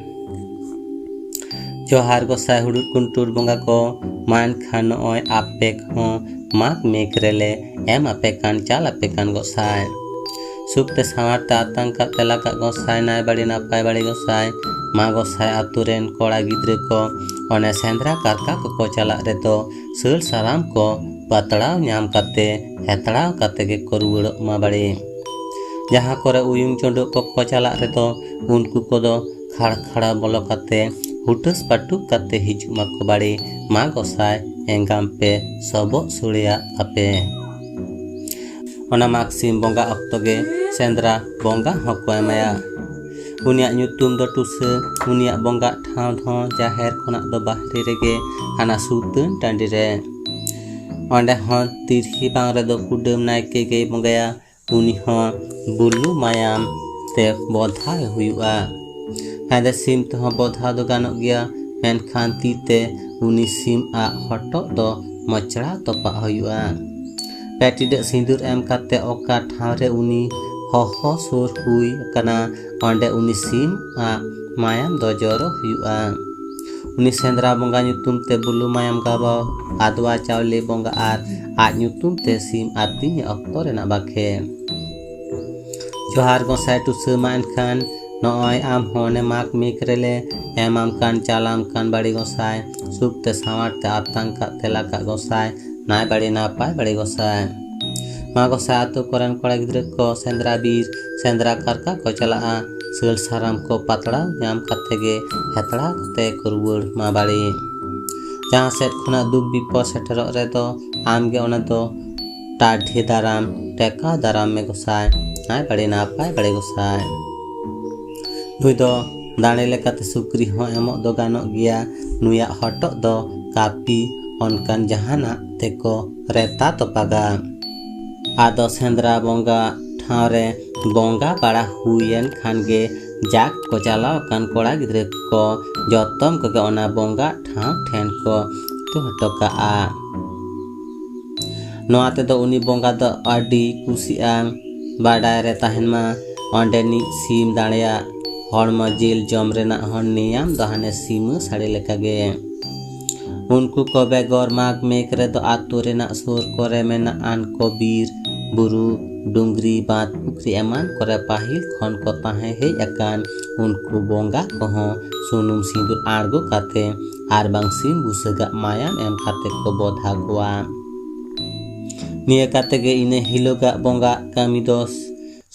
ᱡᱚᱦᱟᱨ ᱜᱚᱸᱥᱟᱭ ᱦᱩᱲᱩᱫ ᱠᱩᱱᱴᱩᱨ ᱵᱚᱸᱜᱟ ᱠᱚ, ᱢᱟ ᱮᱱᱠᱷᱟᱱ ᱱᱚᱜᱼᱚᱭ ᱟᱯᱮ ᱠᱚᱦᱚᱸ ᱢᱟᱜᱽ ᱢᱮᱜᱽ ᱨᱮᱞᱮ ᱮᱢ ᱟᱯᱮ ᱠᱟᱱ, ᱪᱟᱞ ᱟᱯᱮ ᱠᱟᱱ ᱜᱚᱸᱥᱟᱭ᱾ ᱥᱩᱠ ᱛᱮ ᱥᱟᱶᱟᱨ ᱛᱮ ᱟᱛᱟᱝ ᱠᱟᱜ ᱛᱮᱞᱟ ᱠᱟᱜ ᱜᱚᱸᱥᱟᱭ, ᱱᱟᱭ ᱵᱟᱹᱲᱤ ᱱᱟᱯᱟᱭ ᱵᱟᱹᱲᱤ ᱜᱚᱸᱥᱟᱭ᱾ ᱢᱟ ᱜᱚᱸᱥᱟᱭ ᱟᱛᱳ ᱨᱮᱱ ᱠᱚᱲᱟ ᱜᱤᱫᱽᱨᱟᱹ ᱠᱚ ᱚᱱᱮ ᱥᱮᱸᱫᱽᱨᱟ ᱠᱟᱨᱠᱟ ᱠᱚᱠᱚ ᱪᱟᱞᱟᱜ ᱨᱮᱫᱚ ᱥᱟᱹᱞ ᱥᱟᱨᱟᱢ ᱠᱚ ᱯᱟᱛᱲᱟᱣ ᱧᱟᱢ ᱠᱟᱛᱮ ᱦᱮᱛᱲᱟᱣ ᱠᱟᱛᱮ ᱜᱮᱠᱚ ᱨᱩᱣᱟᱹᱲᱚᱜ ᱢᱟ ᱵᱟᱹᱲᱤ᱾ ᱡᱟᱦᱟᱸ ᱠᱚᱨᱮ ᱩᱭᱩᱝ ᱪᱚᱰᱚᱜ ᱠᱚᱠᱚ ᱪᱟᱞᱟᱜ ᱨᱮᱫᱚ ᱩᱱᱠᱩ ᱠᱚᱫᱚ ᱠᱷᱟᱲ ᱠᱷᱟᱲᱟ ᱵᱚᱞᱚ ᱠᱟᱛᱮ ᱦᱩᱴᱟᱹᱥ ᱯᱟᱹᱴᱩᱵ ᱠᱟᱛᱮ ᱦᱤᱡᱩᱜ ᱢᱟᱠᱚ ᱵᱟᱹᱲᱤ, ᱢᱟ ᱜᱚᱸᱥᱟᱭ ᱮᱸᱜᱟᱢ ᱯᱮ ᱥᱚᱵᱚᱜ ᱥᱩᱲᱮᱭᱟᱜ ᱛᱟᱯᱮ᱾ ᱚᱱᱟ ᱢᱟᱜᱽ ᱥᱤᱢ ᱵᱚᱸᱜᱟ ᱚᱠᱛᱚ ᱜᱮ ᱥᱮᱸᱫᱽᱨᱟ ᱵᱚᱸᱜᱟ ᱦᱚᱸᱠᱚ ᱮᱢᱟᱭᱟ᱾ ᱩᱱᱤᱭᱟᱜ ᱧᱩᱛᱩᱢ ᱫᱚ ᱴᱩᱥᱟᱹ᱾ ᱩᱱᱤᱭᱟᱜ ᱵᱚᱸᱜᱟ ᱴᱷᱟᱶ ᱦᱚᱸ ᱡᱟᱦᱮᱨ ᱠᱷᱚᱱᱟᱜ ᱫᱚ ᱵᱟᱦᱨᱮ ᱨᱮᱜᱮ ᱦᱟᱱᱟ ᱥᱩᱛᱟᱹᱱ ᱴᱟᱺᱰᱤ ᱨᱮ᱾ ᱚᱸᱰᱮ ᱦᱚᱸ ᱛᱤᱨᱦᱤ ᱵᱟᱝ ᱨᱮᱫᱚ ᱠᱩᱰᱟᱹᱢ ᱱᱟᱭᱠᱮ ᱜᱮᱭ ᱵᱚᱸᱜᱟᱭᱟ᱾ ᱩᱱᱤ ᱦᱚᱸ ᱵᱩᱞᱩ ᱢᱟᱭᱟᱢ ᱛᱮ ᱵᱚᱫᱷᱟᱭ ᱦᱩᱭᱩᱜᱼᱟ᱾ ᱦᱮᱸᱫᱮ ᱥᱤᱢ ᱛᱮᱦᱚᱸ ᱵᱚᱫᱷᱟ ᱫᱚ ᱜᱟᱱᱚᱜ ᱜᱮᱭᱟ, ᱢᱮᱱᱠᱷᱟᱱ ᱛᱤ ᱛᱮ ᱩᱱᱤ ᱥᱤᱢ ᱟᱜ ᱦᱚᱴᱚᱜ ᱫᱚ ᱢᱚᱪᱲᱟ ᱛᱚᱯᱟᱜ ᱦᱩᱭᱩᱜᱼᱟ᱾ ᱯᱮ ᱴᱤᱰᱟᱹᱜ ᱥᱤᱸᱫᱩᱨ ᱮᱢ ᱠᱟᱛᱮ ᱚᱠᱟ ᱴᱷᱟᱶ ᱨᱮ ᱩᱱᱤ ᱦᱚᱦᱚ ᱥᱩᱨ ᱦᱩᱭ ᱟᱠᱟᱱᱟ, ᱚᱸᱰᱮ ᱩᱱᱤ ᱥᱤᱢ ᱟᱜ ᱢᱟᱭᱟᱢ ᱫᱚ ᱡᱚᱨᱚ ᱦᱩᱭᱩᱜᱼᱟ᱾ ᱩᱱᱤ ᱥᱮᱸᱫᱽᱨᱟ ᱵᱚᱸᱜᱟ ᱧᱩᱛᱩᱢ ᱛᱮ ᱵᱩᱞᱩ ᱢᱟᱭᱟᱢ ᱜᱟᱵᱟᱣ, ᱟᱫᱽᱣᱟ ᱪᱟᱣᱞᱮ ᱵᱚᱸᱜᱟ ᱟᱨ ᱟᱡ ᱧᱩᱛᱩᱢ ᱛᱮ ᱥᱤᱢ ᱟᱹᱛᱤᱧ ᱚᱠᱛᱚ ᱨᱮᱱᱟᱜ ᱵᱟᱠᱷᱮᱲ᱾ ᱡᱚᱦᱟᱨ ᱜᱚᱸᱥᱟᱭ ᱴᱩᱥᱟᱹ, ᱢᱟ ᱮᱱᱠᱷᱟᱱ ᱱᱚᱜᱼᱚᱭ ᱟᱢ ᱦᱚᱸ ᱚᱱᱮ ᱢᱟᱜᱽ ᱢᱤᱠ ᱨᱮᱞᱮ ᱮᱢᱟᱢ ᱠᱟᱱ, ᱪᱟᱞᱟᱢ ᱠᱟᱱ ᱵᱟᱹᱲᱤ ᱜᱚᱸᱥᱟᱭ᱾ ᱥᱩᱠ ᱛᱮ ᱥᱟᱶᱟᱨ ᱛᱮ ᱟᱛᱟᱝ ᱠᱟᱜ ᱛᱮᱞᱟ ᱠᱟᱜ ᱜᱚᱸᱥᱟᱭ, ᱱᱟᱭ ᱵᱟᱹᱲᱤ ᱱᱟᱯᱟᱭ ᱵᱟᱹᱲᱤ ᱜᱚᱸᱥᱟᱭ᱾ ᱢᱟ ᱜᱚᱸᱥᱟᱭ ᱟᱛᱳ ᱠᱚᱨᱮᱱ ᱠᱚᱲᱟ ᱜᱤᱫᱽᱨᱟᱹ ᱠᱚ ᱥᱮᱸᱫᱽᱨᱟ ᱵᱤᱨ ᱥᱮᱸᱫᱽᱨᱟ ᱠᱟᱨᱠᱟ ᱠᱚ ᱪᱟᱞᱟᱜᱼᱟ᱾ ᱥᱟᱹᱞ ᱥᱟᱨᱟᱢ ᱠᱚ ᱯᱟᱛᱲᱟᱣ ᱧᱟᱢ ᱠᱟᱛᱮ ᱜᱮ ᱦᱮᱛᱲᱟᱣ ᱠᱟᱛᱮ ᱠᱚ ᱨᱩᱣᱟᱹᱲ ᱢᱟ ᱵᱟᱹᱲᱤ᱾ ᱡᱟᱦᱟᱸ ᱥᱮᱫ ᱠᱷᱚᱱᱟᱜ ᱫᱩᱠ ᱵᱤᱯᱚᱫ ᱥᱮᱴᱮᱨᱚᱜ ᱨᱮᱫᱚ ᱟᱢᱜᱮ ᱚᱱᱟ ᱫᱚ ᱴᱟᱰᱷᱮ ᱫᱟᱨᱟᱢ, ᱴᱮᱠᱟᱣ ᱫᱟᱨᱟᱢ ᱢᱮ ᱜᱚᱸᱥᱟᱭ᱾ ᱱᱟᱭ ᱵᱟᱹᱲᱤ ᱱᱟᱯᱟᱭ ᱵᱟᱹᱲᱤ ᱜᱚᱸᱥᱟᱭ᱾ ᱱᱩᱭ ᱫᱚ ᱫᱟᱲᱮ ᱞᱮᱠᱟᱛᱮ ᱥᱩᱠᱨᱤ ᱦᱚᱸ ᱮᱢᱚᱜ ᱫᱚ ᱜᱟᱱᱚᱜ ᱜᱮᱭᱟ᱾ ᱱᱩᱭᱟᱜ ᱦᱚᱴᱚᱜ ᱫᱚ ᱠᱟᱹᱯᱤ ᱚᱱᱠᱟᱱ ᱡᱟᱦᱟᱱᱟᱜ ᱛᱮᱠᱚ ᱨᱮᱛᱟ ᱛᱚᱯᱟᱜᱟ᱾ ᱟᱫᱚ ᱥᱮᱸᱫᱽᱨᱟ ᱵᱚᱸᱜᱟ ᱴᱷᱟᱶ ᱨᱮ ᱵᱚᱸᱜᱟ ᱵᱟᱲᱟ ᱦᱩᱭᱮᱱ ᱠᱷᱟᱱ ᱜᱮ ᱡᱟᱠ ᱠᱚ ᱪᱟᱞᱟᱣ ᱟᱠᱟᱱ ᱠᱚᱲᱟ ᱜᱤᱫᱽᱨᱟᱹ ᱠᱚ ᱡᱚᱛᱚᱢ ᱠᱚᱜᱮ ᱚᱱᱟ ᱵᱚᱸᱜᱟ ᱴᱷᱟᱶ ᱴᱷᱮᱱ ᱠᱚ ᱛᱩ ᱦᱚᱴᱚ ᱠᱟᱜᱼᱟ᱾ ᱱᱚᱣᱟ ᱛᱮᱫᱚ ᱩᱱᱤ ᱵᱚᱸᱜᱟ ᱫᱚ ᱟᱹᱰᱤ ᱠᱩᱥᱤᱜᱼᱟ᱾ ᱵᱟᱰᱟᱭ ᱨᱮ ᱛᱟᱦᱮᱱ ᱢᱟ, ᱚᱸᱰᱮᱱᱤᱡ ᱥᱤᱢ ᱫᱟᱲᱮᱭᱟᱜ ᱦᱚᱲᱢᱚ ᱡᱤᱞ ᱡᱚᱢ ᱨᱮᱱᱟᱜ ᱦᱚᱸ ᱱᱤᱭᱟᱢ ᱫᱚ ᱦᱟᱱᱮ ᱥᱤᱢᱟᱹ ᱥᱟᱹᱲᱤ ᱞᱮᱠᱟᱜᱮ᱾ ᱩᱱᱠᱩ ᱠᱚ ᱵᱮᱜᱚᱨ ᱢᱟᱜᱽ ᱢᱮᱜᱽ ᱨᱮᱫᱚ ᱟᱛᱳ ᱨᱮᱱᱟᱜ ᱥᱩᱨ ᱠᱚᱨᱮ ᱢᱮᱱᱟᱜ ᱟᱱ ᱠᱚ ᱵᱤᱨ, ᱵᱩᱨᱩ, ᱰᱩᱝᱨᱤ, ᱵᱟᱸᱫᱽ, ᱯᱩᱠᱷᱨᱤ ᱮᱢᱟᱱ ᱠᱚᱨᱮ ᱯᱟᱹᱦᱤᱞ ᱠᱷᱚᱱ ᱠᱚ ᱛᱟᱦᱮᱸ ᱦᱮᱡ ᱟᱠᱟᱱ ᱩᱱᱠᱩ ᱵᱚᱸᱜᱟ ᱠᱚᱦᱚᱸ ᱥᱩᱱᱩᱢ ᱥᱤᱸᱫᱩᱨ ᱟᱬᱜᱚ ᱠᱟᱛᱮ ᱟᱨ ᱵᱟᱝ ᱥᱤᱢ ᱵᱩᱥᱟᱹᱜᱟᱜ ᱢᱟᱭᱟᱢ ᱮᱢ ᱠᱟᱛᱮ ᱠᱚ ᱵᱚᱫᱷᱟ ᱠᱚᱣᱟ᱾ ᱱᱤᱭᱟᱹ ᱠᱟᱛᱮ ᱜᱮ ᱤᱱᱟᱹ ᱦᱤᱞᱳᱜᱟᱜ ᱵᱚᱸᱜᱟ ᱠᱟᱹᱢᱤ ᱫᱚ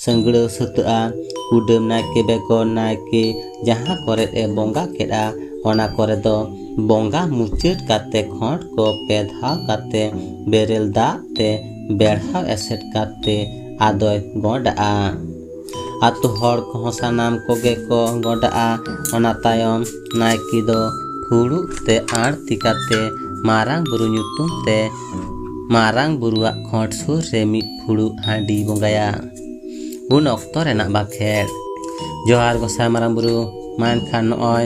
ᱥᱟᱹᱝᱜᱲᱟᱹᱣ ᱥᱟᱹᱛᱟᱹᱜᱼᱟ᱾ ᱠᱩᱰᱟᱹᱢ ᱱᱟᱭᱠᱮ ᱵᱮᱜᱚᱨ ᱱᱟᱭᱠᱮ ᱡᱟᱦᱟᱸ ᱠᱚᱨᱮ ᱮ ᱵᱚᱸᱜᱟ ᱠᱮᱫᱼᱟ, ᱚᱱᱟ ᱠᱚᱨᱮ ᱫᱚ ᱵᱚᱸᱜᱟ ᱢᱩᱪᱟᱹᱫ ᱠᱟᱛᱮ ᱠᱷᱚᱸᱰ ᱠᱚ ᱯᱮ ᱫᱷᱟᱣ ᱠᱟᱛᱮ ᱵᱮᱨᱮᱞ ᱫᱟᱜ ᱛᱮ ᱵᱮᱲᱦᱟᱣ ᱮᱥᱮᱫ ᱠᱟᱛᱮ ᱟᱫᱚᱭ ᱜᱚᱸᱰᱟᱜᱼᱟ᱾ ᱟᱛᱳ ᱦᱚᱲ ᱠᱚᱦᱚᱸ ᱥᱟᱱᱟᱢ ᱠᱚᱜᱮ ᱠᱚ ᱜᱚᱸᱰᱟᱜᱼᱟ᱾ ᱚᱱᱟ ᱛᱟᱭᱚᱢ ᱱᱟᱭᱠᱮ ᱫᱚ ᱯᱷᱩᱲᱩᱜ ᱛᱮ ᱟᱬᱛᱤ ᱠᱟᱛᱮ ᱢᱟᱨᱟᱝ ᱵᱩᱨᱩ ᱧᱩᱛᱩᱢ ᱛᱮ ᱢᱟᱨᱟᱝ ᱵᱩᱨᱩᱣᱟᱜ ᱠᱷᱚᱸᱰ ᱥᱩᱨ ᱨᱮ ᱢᱤᱫ ᱯᱷᱩᱲᱩᱜ ᱦᱟᱺᱰᱤ ᱵᱚᱸᱜᱟᱭᱟ᱾ ᱩᱱ ᱚᱠᱛᱚ ᱨᱮᱱᱟᱜ ᱵᱟᱸᱠᱷᱮᱲ᱾ ᱡᱚᱦᱟᱨ ᱜᱚᱸᱥᱟᱭ ᱢᱟᱨᱟᱝ ᱵᱩᱨᱩ, ᱢᱟ ᱮᱱᱠᱷᱟᱱ ᱱᱚᱜᱼᱚᱭ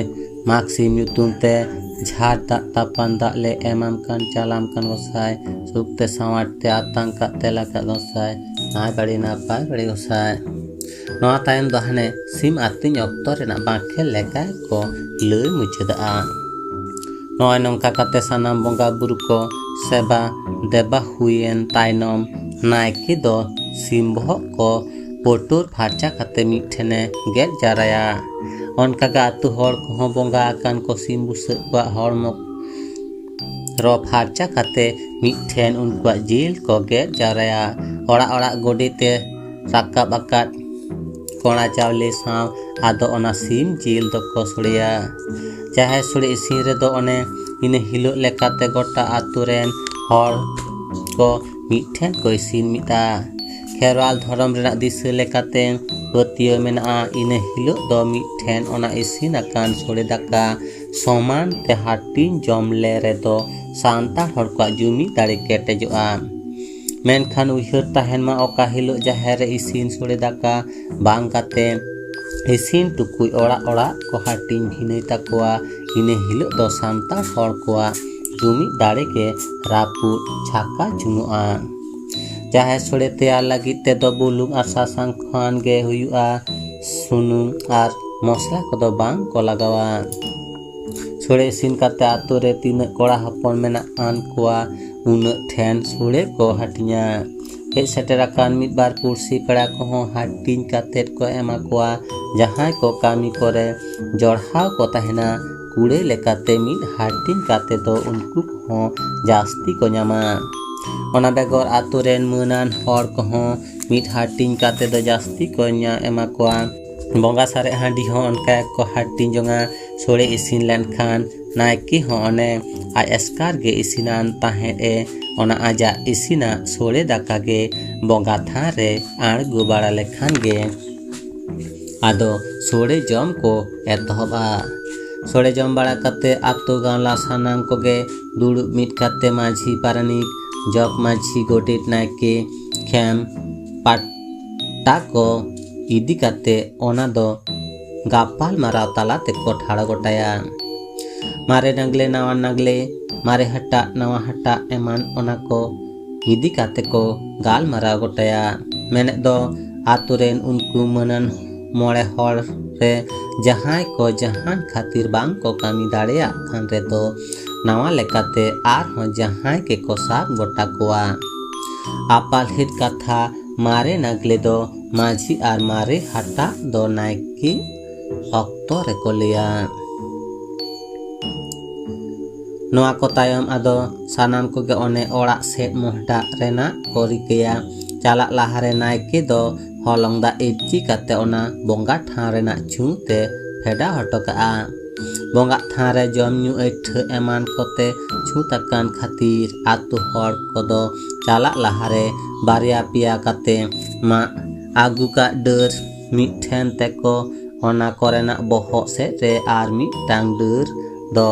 ᱢᱟᱜᱽ ᱥᱤᱢ ᱧᱩᱛᱩᱢ ᱛᱮ ᱡᱷᱟᱨ ᱫᱟᱜ ᱛᱟᱯᱟᱱ ᱫᱟᱜ ᱞᱮ ᱮᱢᱟᱢ ᱠᱟᱱ ᱪᱟᱞᱟᱢ ᱠᱟᱱ ᱜᱚᱸᱥᱟᱭ, ᱥᱩᱠ ᱛᱮ ᱥᱟᱶᱟᱨ ᱛᱮ ᱟᱛᱟᱝ ᱠᱟᱜ ᱛᱮᱞᱟ ᱠᱟᱜ ᱜᱚᱸᱥᱟᱭ, ᱱᱟᱭ ᱵᱟᱹᱲᱤ ᱱᱟᱯᱟᱭ ᱵᱟᱹᱲᱤ ᱜᱚᱸᱥᱟᱭ᱾ ᱱᱚᱣᱟ ᱛᱟᱭᱚᱢ ᱫᱚ ᱦᱟᱱᱮ ᱥᱤᱢ ᱟᱹᱛᱤᱧ ᱚᱠᱛᱚ ᱨᱮᱱᱟᱜ ᱵᱟᱸᱠᱷᱮᱲ ᱞᱮᱠᱟ ᱠᱚ ᱞᱟᱹᱭ ᱢᱩᱪᱟᱹᱫᱟᱜᱼᱟ᱾ ᱱᱚᱜᱼᱚᱭ ᱱᱚᱝᱠᱟ ᱠᱟᱛᱮ ᱥᱟᱱᱟᱢ ᱵᱚᱸᱜᱟ ᱵᱩᱨᱩ ᱠᱚ ᱥᱮᱵᱟ ᱫᱮᱵᱟ ᱦᱩᱭᱮᱱ ᱛᱟᱭᱱᱚᱢ ᱱᱟᱭᱠᱮ ᱫᱚ ᱥᱤᱢ ᱵᱚᱦᱚᱜ ᱠᱚ ᱯᱩᱴᱩᱨ ᱯᱷᱟᱨᱪᱟ ᱠᱟᱛᱮ ᱢᱤᱫ ᱴᱷᱮᱱᱮ ᱜᱮᱫ ᱡᱟᱣᱨᱟᱭᱟ᱾ ᱚᱱᱠᱟᱜᱮ ᱟᱛᱳ ᱦᱚᱲ ᱠᱚᱦᱚᱸ ᱵᱚᱸᱜᱟ ᱟᱠᱟᱱ ᱠᱚ ᱥᱤᱢ ᱵᱩᱥᱟᱹᱜ ᱠᱚᱣᱟᱜ ᱦᱚᱲᱢᱚ ᱨᱚ ᱯᱷᱟᱨᱪᱟ ᱠᱟᱛᱮ ᱢᱤᱫ ᱴᱷᱮᱱ ᱩᱱᱠᱩᱣᱟᱜ ᱡᱤᱞ ᱠᱚ ᱜᱮᱫ ᱡᱟᱣᱨᱟᱭᱟ᱾ ᱚᱲᱟᱜ ᱚᱲᱟᱜ ᱜᱚᱰᱮᱛ ᱮ ᱨᱟᱠᱟᱵ ᱟᱠᱟᱫ ᱠᱚᱲᱟ ᱪᱟᱣᱞᱮ ᱥᱟᱶ ᱟᱫᱚ ᱚᱱᱟ ᱥᱤᱢ ᱡᱤᱞ ᱫᱚᱠᱚ ᱥᱚᱲᱮᱭᱟ᱾ ᱡᱟᱦᱮᱨ ᱥᱚᱲᱮ ᱤᱥᱤᱱ ᱨᱮᱫᱚ ᱚᱱᱮ ᱤᱱᱟᱹ ᱦᱤᱞᱳᱜ ᱞᱮᱠᱟᱛᱮ ᱜᱚᱴᱟ ᱟᱛᱳ ᱨᱮᱱ ᱦᱚᱲ ᱠᱚ ᱢᱤᱫ ᱴᱷᱮᱱ ᱠᱚ ᱤᱥᱤᱱ ᱢᱤᱫᱟ᱾ ᱠᱷᱮᱨᱣᱟᱞ ᱫᱷᱚᱨᱚᱢ ᱨᱮᱱᱟᱜ ᱫᱤᱥᱟᱹ ᱞᱮᱠᱟᱛᱮ ᱯᱟᱹᱛᱭᱟᱹᱣ ᱢᱮᱱᱟᱜᱼᱟ, ᱤᱱᱟᱹ ᱦᱤᱞᱳᱜ ᱫᱚ ᱢᱤᱫ ᱴᱷᱮᱱ ᱚᱱᱟ ᱤᱥᱤᱱ ᱟᱠᱟᱱ ᱥᱚᱲᱮ ᱫᱟᱠᱟ ᱥᱚᱢᱟᱱ ᱛᱮ ᱦᱟᱹᱴᱤᱧ ᱡᱚᱢ ᱞᱮ ᱨᱮᱫᱚ ᱥᱟᱱᱛᱟᱲ ᱦᱚᱲ ᱠᱚᱣᱟᱜ ᱡᱩᱢᱤᱫ ᱫᱟᱲᱮ ᱠᱮᱴᱮᱡᱚᱜᱼᱟ᱾ ᱢᱮᱱᱠᱷᱟᱱ ᱩᱭᱦᱟᱹᱨ ᱛᱟᱦᱮᱱ ᱢᱟ, ᱚᱠᱟ ᱦᱤᱞᱳᱜ ᱡᱟᱦᱮᱨ ᱨᱮ ᱤᱥᱤᱱ ᱥᱚᱲᱮ ᱫᱟᱠᱟ ᱵᱟᱝ ᱠᱟᱛᱮ ᱤᱥᱤᱱ ᱴᱩᱠᱩᱡ ᱚᱲᱟᱜ ᱚᱲᱟᱜ ᱠᱚ ᱦᱟᱹᱴᱤᱧ ᱵᱷᱤᱱᱟᱹᱭ ᱛᱟᱠᱚᱣᱟ, ᱤᱱᱟᱹ ᱦᱤᱞᱳᱜ ᱫᱚ ᱥᱟᱱᱛᱟᱲ ᱦᱚᱲ ᱠᱚᱣᱟᱜ ᱡᱩᱢᱤᱫ ᱫᱟᱲᱮ ᱜᱮ ᱨᱟᱹᱯᱩᱫ ᱪᱷᱟᱠᱟ ᱪᱩᱱᱩᱜᱼᱟ᱾ ᱡᱟᱦᱮᱨ ᱥᱚᱲᱮ ᱛᱮᱭᱟᱨ ᱞᱟᱹᱜᱤᱫ ᱛᱮᱫᱚ ᱵᱩᱞᱩᱝ ᱟᱨ ᱥᱟᱥᱟᱝ ᱠᱷᱟᱱ ᱜᱮ ᱦᱩᱭᱩᱜᱼᱟ, ᱥᱩᱱᱩᱢ ᱟᱨ ᱢᱚᱥᱞᱟ ᱠᱚᱫᱚ ᱵᱟᱝ ᱠᱚ ᱞᱟᱜᱟᱣᱟ᱾ ᱥᱚᱲᱮ ᱤᱥᱤᱱ ᱠᱟᱛᱮ ᱟᱛᱳ ᱨᱮ ᱛᱤᱱᱟᱹᱜ ᱠᱚᱲᱟ ᱦᱚᱯᱚᱱ ᱢᱮᱱᱟᱜ ᱟᱱ ᱠᱚᱣᱟ, ᱩᱱᱟᱹᱜ ᱴᱷᱮᱱ ᱥᱚᱲᱮ ᱠᱚ ᱦᱟᱹᱴᱤᱧᱟ᱾ ᱦᱮᱡ ᱥᱮᱴᱮᱨ ᱟᱠᱟᱱ ᱢᱤᱫ ᱵᱟᱨ ᱯᱩᱲᱥᱤ ᱯᱮᱲᱟ ᱠᱚᱦᱚᱸ ᱦᱟᱹᱴᱤᱧ ᱠᱟᱛᱮ ᱠᱚ ᱮᱢᱟ ᱠᱚᱣᱟ᱾ ᱡᱟᱦᱟᱸᱭ ᱠᱚ ᱠᱟᱹᱢᱤ ᱠᱚᱨᱮ ᱡᱚᱲᱦᱟᱣ ᱠᱚ ᱛᱟᱦᱮᱱᱟ, ᱠᱩᱲᱟᱹᱭ ᱞᱮᱠᱟᱛᱮ ᱢᱤᱫ ᱦᱟᱹᱴᱤᱧ ᱠᱟᱛᱮ ᱫᱚ ᱩᱱᱠᱩ ᱠᱚᱦᱚᱸ ᱡᱟᱹᱥᱛᱤ ᱠᱚ ᱧᱟᱢᱟ᱾ ᱚᱱᱟ ᱵᱮᱜᱚᱨ ᱟᱛᱳ ᱨᱮᱱ ᱢᱟᱹᱱᱟᱱ ᱦᱚᱲ ᱠᱚᱦᱚᱸ ᱢᱤᱫ ᱦᱟᱹᱴᱤᱧ ᱠᱟᱛᱮ ᱫᱚ ᱡᱟᱹᱥᱛᱤ ᱠᱚ ᱧᱟ-, ᱮᱢᱟ ᱠᱚᱣᱟ᱾ ᱵᱚᱸᱜᱟ ᱥᱟᱨᱮᱡ ᱦᱟᱺᱰᱤ ᱦᱚᱸ ᱚᱱᱠᱟ ᱜᱮᱠᱚ ᱦᱟᱹᱴᱤᱧ ᱡᱚᱝᱟ᱾ ᱥᱚᱲᱮ ᱤᱥᱤᱱ ᱞᱮᱱᱠᱷᱟᱱ ᱱᱟᱭᱠᱮ ᱦᱚᱸ ᱚᱱᱮ ᱟᱡ ᱮᱥᱠᱟᱨ ᱜᱮ ᱤᱥᱤᱱᱟᱱ ᱛᱟᱦᱮᱸᱫ ᱮ, ᱚᱱᱟ ᱟᱡᱟᱜ ᱤᱥᱤᱱᱟᱜ ᱥᱚᱲᱮ ᱫᱟᱠᱟ ᱜᱮ ᱵᱚᱸᱜᱟ ᱛᱷᱟᱱ ᱨᱮ ᱟᱬᱜᱚ ᱵᱟᱲᱟ ᱞᱮᱠᱷᱟᱱ ᱜᱮ ᱟᱫᱚ ᱥᱚᱲᱮ ᱡᱚᱢ ᱠᱚ ᱮᱛᱚᱦᱚᱵᱟ᱾ ᱥᱚᱲᱮ ᱡᱚᱢ ᱵᱟᱲᱟ ᱠᱟᱛᱮ ᱟᱛᱳ ᱜᱟᱶᱞᱟ ᱥᱟᱱᱟᱢ ᱠᱚᱜᱮ ᱫᱩᱲᱩᱵ ᱢᱤᱫ ᱠᱟᱛᱮ ᱢᱟᱹᱡᱷᱤ ᱯᱟᱨᱟᱱᱤᱠ, ᱡᱚᱜᱽ ᱢᱟᱹᱡᱷᱤ, ᱜᱚᱰᱮᱛ, ᱱᱟᱭᱠᱮ, ᱠᱷᱮᱢ, ᱯᱟᱴᱟ ᱠᱚ ᱤᱫᱤ ᱠᱟᱛᱮ ᱚᱱᱟ ᱫᱚ ᱜᱟᱯᱟᱞ ᱢᱟᱨᱟᱣ ᱛᱟᱞᱟ ᱛᱮᱠᱚ ᱴᱷᱟᱲᱚ ᱜᱚᱴᱟᱭᱟ᱾ ᱢᱟᱨᱮ ᱱᱟᱜᱽᱞᱮ, ᱱᱟᱣᱟ ᱱᱟᱜᱽᱞᱮ, ᱢᱟᱨᱮ ᱦᱟᱴᱟᱜ, ᱱᱟᱣᱟ ᱦᱟᱴᱟᱜ ᱮᱢᱟᱱ ᱚᱱᱟ ᱠᱚ ᱤᱫᱤ ᱠᱟᱛᱮ ᱠᱚ ᱜᱟᱞᱢᱟᱨᱟᱣ ᱜᱚᱴᱟᱭᱟ᱾ ᱢᱮᱱᱮᱫ ᱫᱚ ᱟᱛᱳ ᱨᱮᱱ ᱩᱱᱠᱩ ᱢᱟᱹᱱᱟᱱ ᱢᱚᱬᱮ ᱦᱚᱲ ᱨᱮ ᱡᱟᱦᱟᱸᱭ ᱠᱚ ᱡᱟᱦᱟᱱ ᱠᱷᱟᱹᱛᱤᱨ ᱵᱟᱝ ᱠᱚ ᱠᱟᱹᱢᱤ ᱫᱟᱲᱮᱭᱟᱜ ᱠᱟᱱ ᱨᱮᱫᱚ ᱱᱟᱣᱟ ᱞᱮᱠᱟᱛᱮ ᱟᱨᱦᱚᱸ ᱡᱟᱦᱟᱸᱭ ᱜᱮᱠᱚ ᱥᱟᱵ ᱜᱚᱴᱟ ᱠᱚᱣᱟ᱾ ᱟᱯᱟᱞᱦᱤᱛ ᱠᱟᱛᱷᱟ ᱢᱟᱨᱮ ᱱᱟᱜᱽᱞᱮ ᱫᱚ ᱢᱟᱹᱡᱷᱤ ᱟᱨ ᱢᱟᱨᱮ ᱦᱟᱴᱟᱜ ᱫᱚ ᱱᱟᱭᱠᱮ ᱚᱠᱛᱚ ᱨᱮᱠᱚ ᱞᱟᱹᱭᱟ᱾ ᱱᱚᱣᱟ ᱠᱚ ᱛᱟᱭᱚᱢ ᱟᱫᱚ ᱥᱟᱱᱟᱢ ᱠᱚᱜᱮ ᱚᱱᱮ ᱚᱲᱟᱜ ᱥᱮᱫ ᱢᱚᱦᱰᱟᱜ ᱨᱮᱱᱟᱜ ᱠᱚ ᱨᱤᱠᱟᱹᱭᱟ᱾ ᱪᱟᱞᱟᱜ ᱞᱟᱦᱟᱨᱮ ᱱᱟᱭᱠᱮ ᱫᱚ ᱦᱚᱞᱚᱝ ᱫᱟᱜ ᱤᱨᱪᱤ ᱠᱟᱛᱮ ᱚᱱᱟ ᱵᱚᱸᱜᱟ ᱴᱷᱟᱶ ᱨᱮᱱᱟᱜ ᱪᱷᱩᱸᱛ ᱮ ᱯᱷᱮᱰᱟᱣ ᱦᱚᱴᱚ ᱠᱟᱜᱼᱟ᱾ ᱵᱚᱸᱜᱟ ᱛᱷᱟᱱ ᱨᱮ ᱡᱚᱢ ᱧᱩ ᱟᱹᱭᱴᱷᱟᱹ ᱮᱢᱟᱱ ᱠᱚᱛᱮ ᱪᱷᱩᱸᱛ ᱟᱠᱟᱱ ᱠᱷᱟᱹᱛᱤᱨ ᱟᱛᱳ ᱦᱚᱲ ᱠᱚᱫᱚ ᱪᱟᱞᱟᱜ ᱞᱟᱦᱟᱨᱮ ᱵᱟᱨᱭᱟ ᱯᱮᱭᱟ ᱠᱟᱛᱮ ᱢᱟᱜ ᱟᱹᱜᱩ ᱠᱟᱜ ᱰᱟᱹᱨ ᱢᱤᱫ ᱴᱷᱮᱱ ᱛᱮᱠᱚ ᱚᱱᱟ ᱠᱚᱨᱮᱱᱟᱜ ᱵᱚᱦᱚᱜ ᱥᱮᱫ ᱨᱮ ᱟᱨ ᱢᱤᱫᱴᱟᱝ ᱰᱟᱹᱨ ᱫᱚ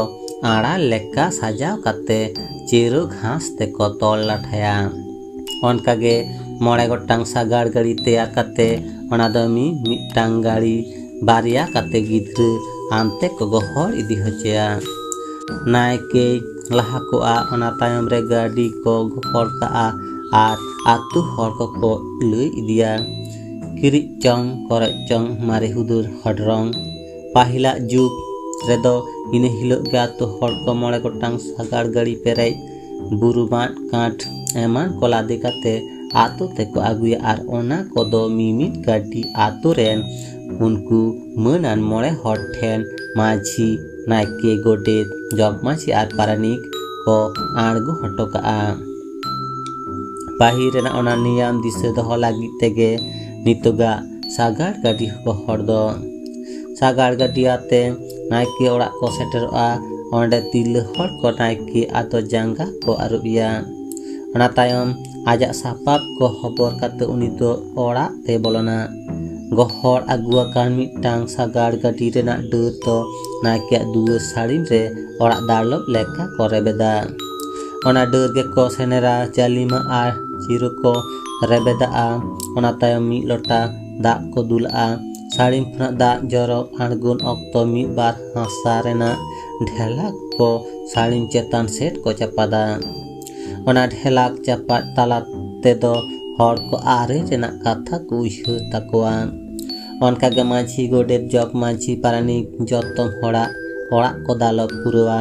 ᱟᱲᱟ ᱞᱮᱠᱟ ᱥᱟᱡᱟᱣ ᱠᱟᱛᱮ ᱪᱤᱨᱟᱹ ᱜᱷᱟᱥ ᱛᱮᱠᱚ ᱛᱚᱞ ᱞᱟᱴᱷᱟᱭᱟ᱾ ᱚᱱᱠᱟᱜᱮ ᱢᱚᱬᱮ ᱜᱚᱴᱟᱝ ᱥᱟᱜᱟᱲ ᱜᱟᱹᱲᱤ ᱛᱮᱭᱟᱨ ᱠᱟᱛᱮ ᱚᱱᱟ ᱫᱚ ᱢᱤ ᱢᱤᱫᱴᱟᱝ ᱜᱟᱹᱲᱤ ᱵᱟᱨᱭᱟ ᱠᱟᱛᱮ ᱜᱤᱫᱽᱨᱟᱹ ᱟᱱᱛᱮ ᱠᱚ ᱜᱚᱦᱚᱲ ᱤᱫᱤ ᱦᱚᱪᱚᱭᱟ᱾ ᱱᱟᱭᱠᱮ ᱞᱟᱦᱟ ᱠᱚᱜᱼᱟ, ᱚᱱᱟ ᱛᱟᱭᱚᱢ ᱨᱮ ᱜᱟᱹᱰᱤ ᱠᱚ ᱜᱚᱦᱚᱲ ᱠᱟᱜᱼᱟ ᱟᱨ ᱟᱹᱛᱩ ᱦᱚᱲ ᱠᱚᱠᱚ ᱞᱟᱹᱭ ᱤᱫᱤᱭᱟ, ᱠᱤᱨᱤᱡ ᱪᱚᱝ ᱠᱚᱨᱚᱡ ᱪᱚᱝ ᱢᱟᱨᱮ ᱦᱩᱫᱩᱨ ᱦᱚᱰᱨᱚᱝ᱾ ᱯᱟᱹᱦᱤᱞᱟᱜ ᱡᱩᱜᱽ ᱨᱮᱫᱚ ᱤᱱᱟᱹ ᱦᱤᱞᱳᱜ ᱜᱮ ᱟᱹᱛᱩ ᱦᱚᱲ ᱠᱚ ᱢᱚᱬᱮ ᱜᱚᱴᱟᱝ ᱥᱟᱜᱟᱲ ᱜᱟᱹᱲᱤ ᱯᱮᱨᱮᱡ ᱵᱩᱨᱩ ᱵᱟᱸᱫ ᱠᱟᱸᱴ ᱮᱢᱟᱱ ᱠᱚ ᱞᱟᱫᱮ ᱠᱟᱛᱮ ᱟᱹᱛᱩ ᱛᱮᱠᱚ ᱟᱹᱜᱩᱭᱟ ᱟᱨ ᱚᱱᱟ ᱠᱚᱫᱚ ᱢᱤᱢᱤᱫ ᱜᱟᱹᱰᱤ ᱟᱹᱛᱩ ᱨᱮᱱ ᱩᱱᱠᱩ ᱢᱟᱹᱱᱟᱱ ᱢᱚᱬᱮ ᱦᱚᱲ ᱴᱷᱮᱱ ᱢᱟᱹᱡᱷᱤ, ᱱᱟᱭᱠᱮ, ᱜᱚᱰᱮᱛ, ᱡᱚᱜᱽ ᱢᱟᱹᱡᱷᱤ ᱟᱨ ᱯᱟᱨᱟᱱᱤᱠ ᱠᱚ ᱟᱬᱜᱚ ᱦᱚᱴᱚ ᱠᱟᱜᱼᱟ᱾ ᱯᱟᱹᱦᱤᱞ ᱨᱮᱱᱟᱜ ᱚᱱᱟ ᱱᱤᱭᱟᱢ ᱫᱤᱥᱟᱹ ᱫᱚᱦᱚ ᱞᱟᱹᱜᱤᱫ ᱛᱮᱜᱮ ᱱᱤᱛᱚᱜᱟᱜ ᱥᱟᱜᱟᱲ ᱜᱟᱹᱰᱤ ᱜᱚᱦᱚᱲ ᱫᱚ᱾ ᱥᱟᱜᱟᱲ ᱜᱟᱹᱰᱤ ᱟᱛᱮ ᱱᱟᱭᱠᱮ ᱚᱲᱟᱜ ᱠᱚ ᱥᱮᱴᱮᱨᱚᱜᱼᱟ᱾ ᱚᱸᱰᱮ ᱛᱤᱨᱞᱟᱹ ᱦᱚᱲ ᱠᱚ ᱱᱟᱭᱠᱮ ᱟᱫᱚ ᱡᱟᱸᱜᱟ ᱠᱚ ᱟᱹᱨᱩᱵ ᱮᱭᱟ᱾ ᱚᱱᱟ ᱛᱟᱭᱚᱢ ᱟᱡᱟᱜ ᱥᱟᱯᱟᱵ ᱠᱚ ᱦᱚᱵᱚᱨ ᱠᱟᱛᱮ ᱩᱱᱤ ᱫᱚ ᱚᱲᱟᱜ ᱛᱮ ᱵᱚᱞᱚᱱᱟ᱾ ᱜᱚᱦᱚᱲ ᱟᱹᱜᱩ ᱟᱠᱟᱱ ᱢᱤᱫᱴᱟᱝ ᱥᱟᱜᱟᱲ ᱜᱟᱹᱰᱤ ᱨᱮᱱᱟᱜ ᱰᱟᱹᱨ ᱫᱚ ᱱᱟᱭᱠᱮᱭᱟᱜ ᱫᱩᱣᱟᱹᱨ ᱥᱟᱹᱲᱤᱢ ᱨᱮ ᱚᱲᱟᱜ ᱫᱟᱞᱚᱵ ᱞᱮᱠᱟ ᱠᱚ ᱨᱮᱵᱮᱫᱟ᱾ ᱚᱱᱟ ᱰᱟᱹᱨ ᱜᱮᱠᱚ ᱥᱮᱱᱮᱨᱟ, ᱡᱟᱹᱞᱤᱢᱟ ᱟᱨ ᱪᱤᱨᱟᱹ ᱠᱚ ᱨᱮᱵᱮᱫᱟᱜᱼᱟ᱾ ᱚᱱᱟ ᱛᱟᱭᱚᱢ ᱢᱤᱫ ᱞᱚᱴᱟ ᱫᱟᱜ ᱠᱚ ᱫᱩᱞᱟᱜᱼᱟ᱾ ᱥᱟᱹᱲᱤᱢ ᱠᱷᱚᱱᱟᱜ ᱫᱟᱜ ᱡᱚᱨᱚ ᱟᱬᱜᱚᱱ ᱚᱠᱛᱚ ᱢᱤᱫ ᱵᱟᱨ ᱦᱟᱥᱟ ᱨᱮᱱᱟᱜ ᱰᱷᱮᱞᱟᱠ ᱠᱚ ᱥᱟᱹᱲᱤᱢ ᱪᱮᱛᱟᱱ ᱥᱮᱫ ᱠᱚ ᱪᱟᱯᱟᱫᱟ᱾ ᱚᱱᱟ ᱰᱷᱮᱞᱟᱠ ᱪᱟᱯᱟᱫ ᱛᱟᱞᱟ ᱛᱮᱫᱚ ᱦᱚᱲ ᱠᱚ ᱟᱨᱮ ᱨᱮᱱᱟᱜ ᱠᱟᱛᱷᱟ ᱠᱚ ᱩᱭᱦᱟᱹᱨ ᱛᱟᱠᱚᱣᱟ᱾ ᱚᱱᱠᱟᱜᱮ ᱢᱟᱹᱡᱷᱤ, ᱜᱚᱰᱮᱛ, ᱡᱚᱜᱽ ᱢᱟᱹᱡᱷᱤ, ᱯᱟᱨᱟᱱᱤᱠ ᱡᱚᱛᱚᱢ ᱦᱚᱲᱟᱜ ᱚᱲᱟᱜ ᱠᱚ ᱫᱟᱞᱚᱵ ᱯᱩᱨᱟᱹᱣᱟ᱾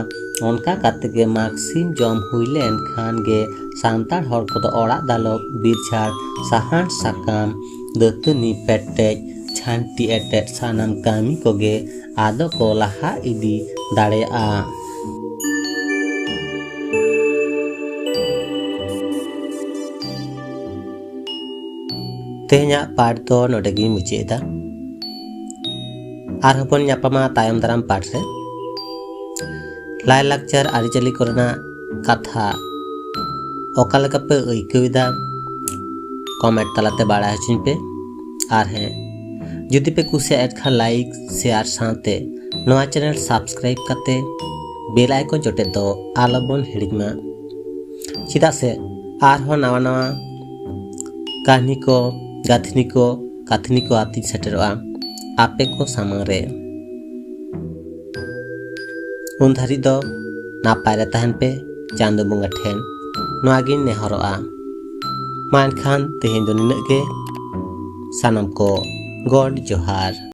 ᱚᱱᱠᱟ ᱠᱟᱛᱮ ᱜᱮ ᱢᱟᱜᱽ ᱥᱤᱢ ᱡᱚᱢ ᱦᱩᱭ ᱞᱮᱱ ᱠᱷᱟᱱ ᱜᱮ ᱥᱟᱱᱛᱟᱲ ᱦᱚᱲ ᱠᱚᱫᱚ ᱚᱲᱟᱜ ᱫᱟᱞᱚᱵ, ᱵᱤᱨ ᱡᱷᱟᱲ, ᱥᱟᱦᱟᱱ ᱥᱟᱠᱟᱢ, ᱫᱟᱹᱛᱟᱹᱱᱤ ᱯᱮᱴᱮᱡ, ᱡᱷᱟᱹᱱᱴᱤ ᱮᱴᱮᱫ ᱥᱟᱱᱟᱢ ᱠᱟᱹᱢᱤ ᱠᱚᱜᱮ ᱟᱫᱚ ᱠᱚ ᱞᱟᱦᱟ ᱤᱫᱤ ᱫᱟᱲᱮᱭᱟᱜᱼᱟ᱾ ᱛᱮᱦᱮᱧᱟᱜ ᱯᱟᱴ ᱫᱚ ᱱᱚᱰᱮ ᱜᱤᱧ ᱢᱩᱪᱟᱹᱫ ᱮᱫᱟ᱾ ᱟᱨᱦᱚᱸ ᱵᱚᱱ ᱧᱟᱯᱟᱢᱟ ᱛᱟᱭᱚᱢ ᱫᱟᱨᱟᱢ ᱯᱟᱴ ᱨᱮ᱾ ᱞᱟᱭᱼᱞᱟᱠᱪᱟᱨ ᱟᱹᱨᱤᱪᱟᱹᱞᱤ ᱠᱚᱨᱮᱱᱟᱜ ᱠᱟᱛᱷᱟ ᱚᱠᱟ ᱞᱮᱠᱟ ᱯᱮ ᱟᱹᱭᱠᱟᱹᱣ ᱮᱫᱟ, ᱠᱚᱢᱮᱱᱴ ᱛᱟᱞᱟᱛᱮ ᱵᱟᱲᱟᱭ ᱦᱚᱪᱚᱧ ᱯᱮ᱾ ᱟᱨ ᱦᱮᱸ, ᱡᱩᱫᱤ ᱯᱮ ᱠᱩᱥᱤᱭᱟᱜ ᱠᱷᱟᱱ ᱞᱟᱭᱤᱠ, ᱥᱮᱭᱟᱨ ᱥᱟᱶᱛᱮ ᱱᱚᱣᱟ ᱪᱮᱱᱮᱞ ᱥᱟᱵᱥᱠᱨᱟᱭᱤᱵ ᱠᱟᱛᱮ ᱵᱮᱞ ᱟᱭᱠᱚᱱ ᱡᱚᱴᱮᱫ ᱫᱚ ᱟᱞᱚᱵᱚᱱ ᱦᱤᱲᱤᱧ ᱢᱟ᱾ ᱪᱮᱫᱟᱜ ᱥᱮ ᱟᱨᱦᱚᱸ ᱱᱟᱣᱟ ᱱᱟᱣᱟ ᱠᱟᱹᱦᱱᱤ ᱠᱚ, ᱜᱟᱹᱛᱷᱱᱤ ᱠᱚ, ᱠᱟᱹᱛᱷᱱᱤ ᱠᱚ ᱟᱛᱤᱧ ᱥᱮᱴᱮᱨᱚᱜᱼᱟ ᱟᱯᱮ ᱠᱚ ᱥᱟᱢᱟᱝ ᱨᱮ᱾ ᱩᱱ ᱫᱷᱟᱹᱨᱤᱡ ᱫᱚ ᱱᱟᱯᱟᱭ ᱨᱮ ᱛᱟᱦᱮᱱ ᱯᱮ ᱪᱟᱸᱫᱚ ᱵᱚᱸᱜᱟ ᱴᱷᱮᱱ, ᱱᱚᱣᱟ ᱜᱤᱧ ᱱᱮᱦᱚᱨᱚᱜᱼᱟ᱾ ᱢᱟ ᱮᱱᱠᱷᱟᱱ ᱛᱮᱦᱮᱧ ᱫᱚ ᱱᱤᱱᱟᱹᱜ ᱜᱮ᱾ ᱥᱟᱱᱟᱢ ᱠᱚ ᱜᱚᱰ ᱡᱚᱦᱟᱨ᱾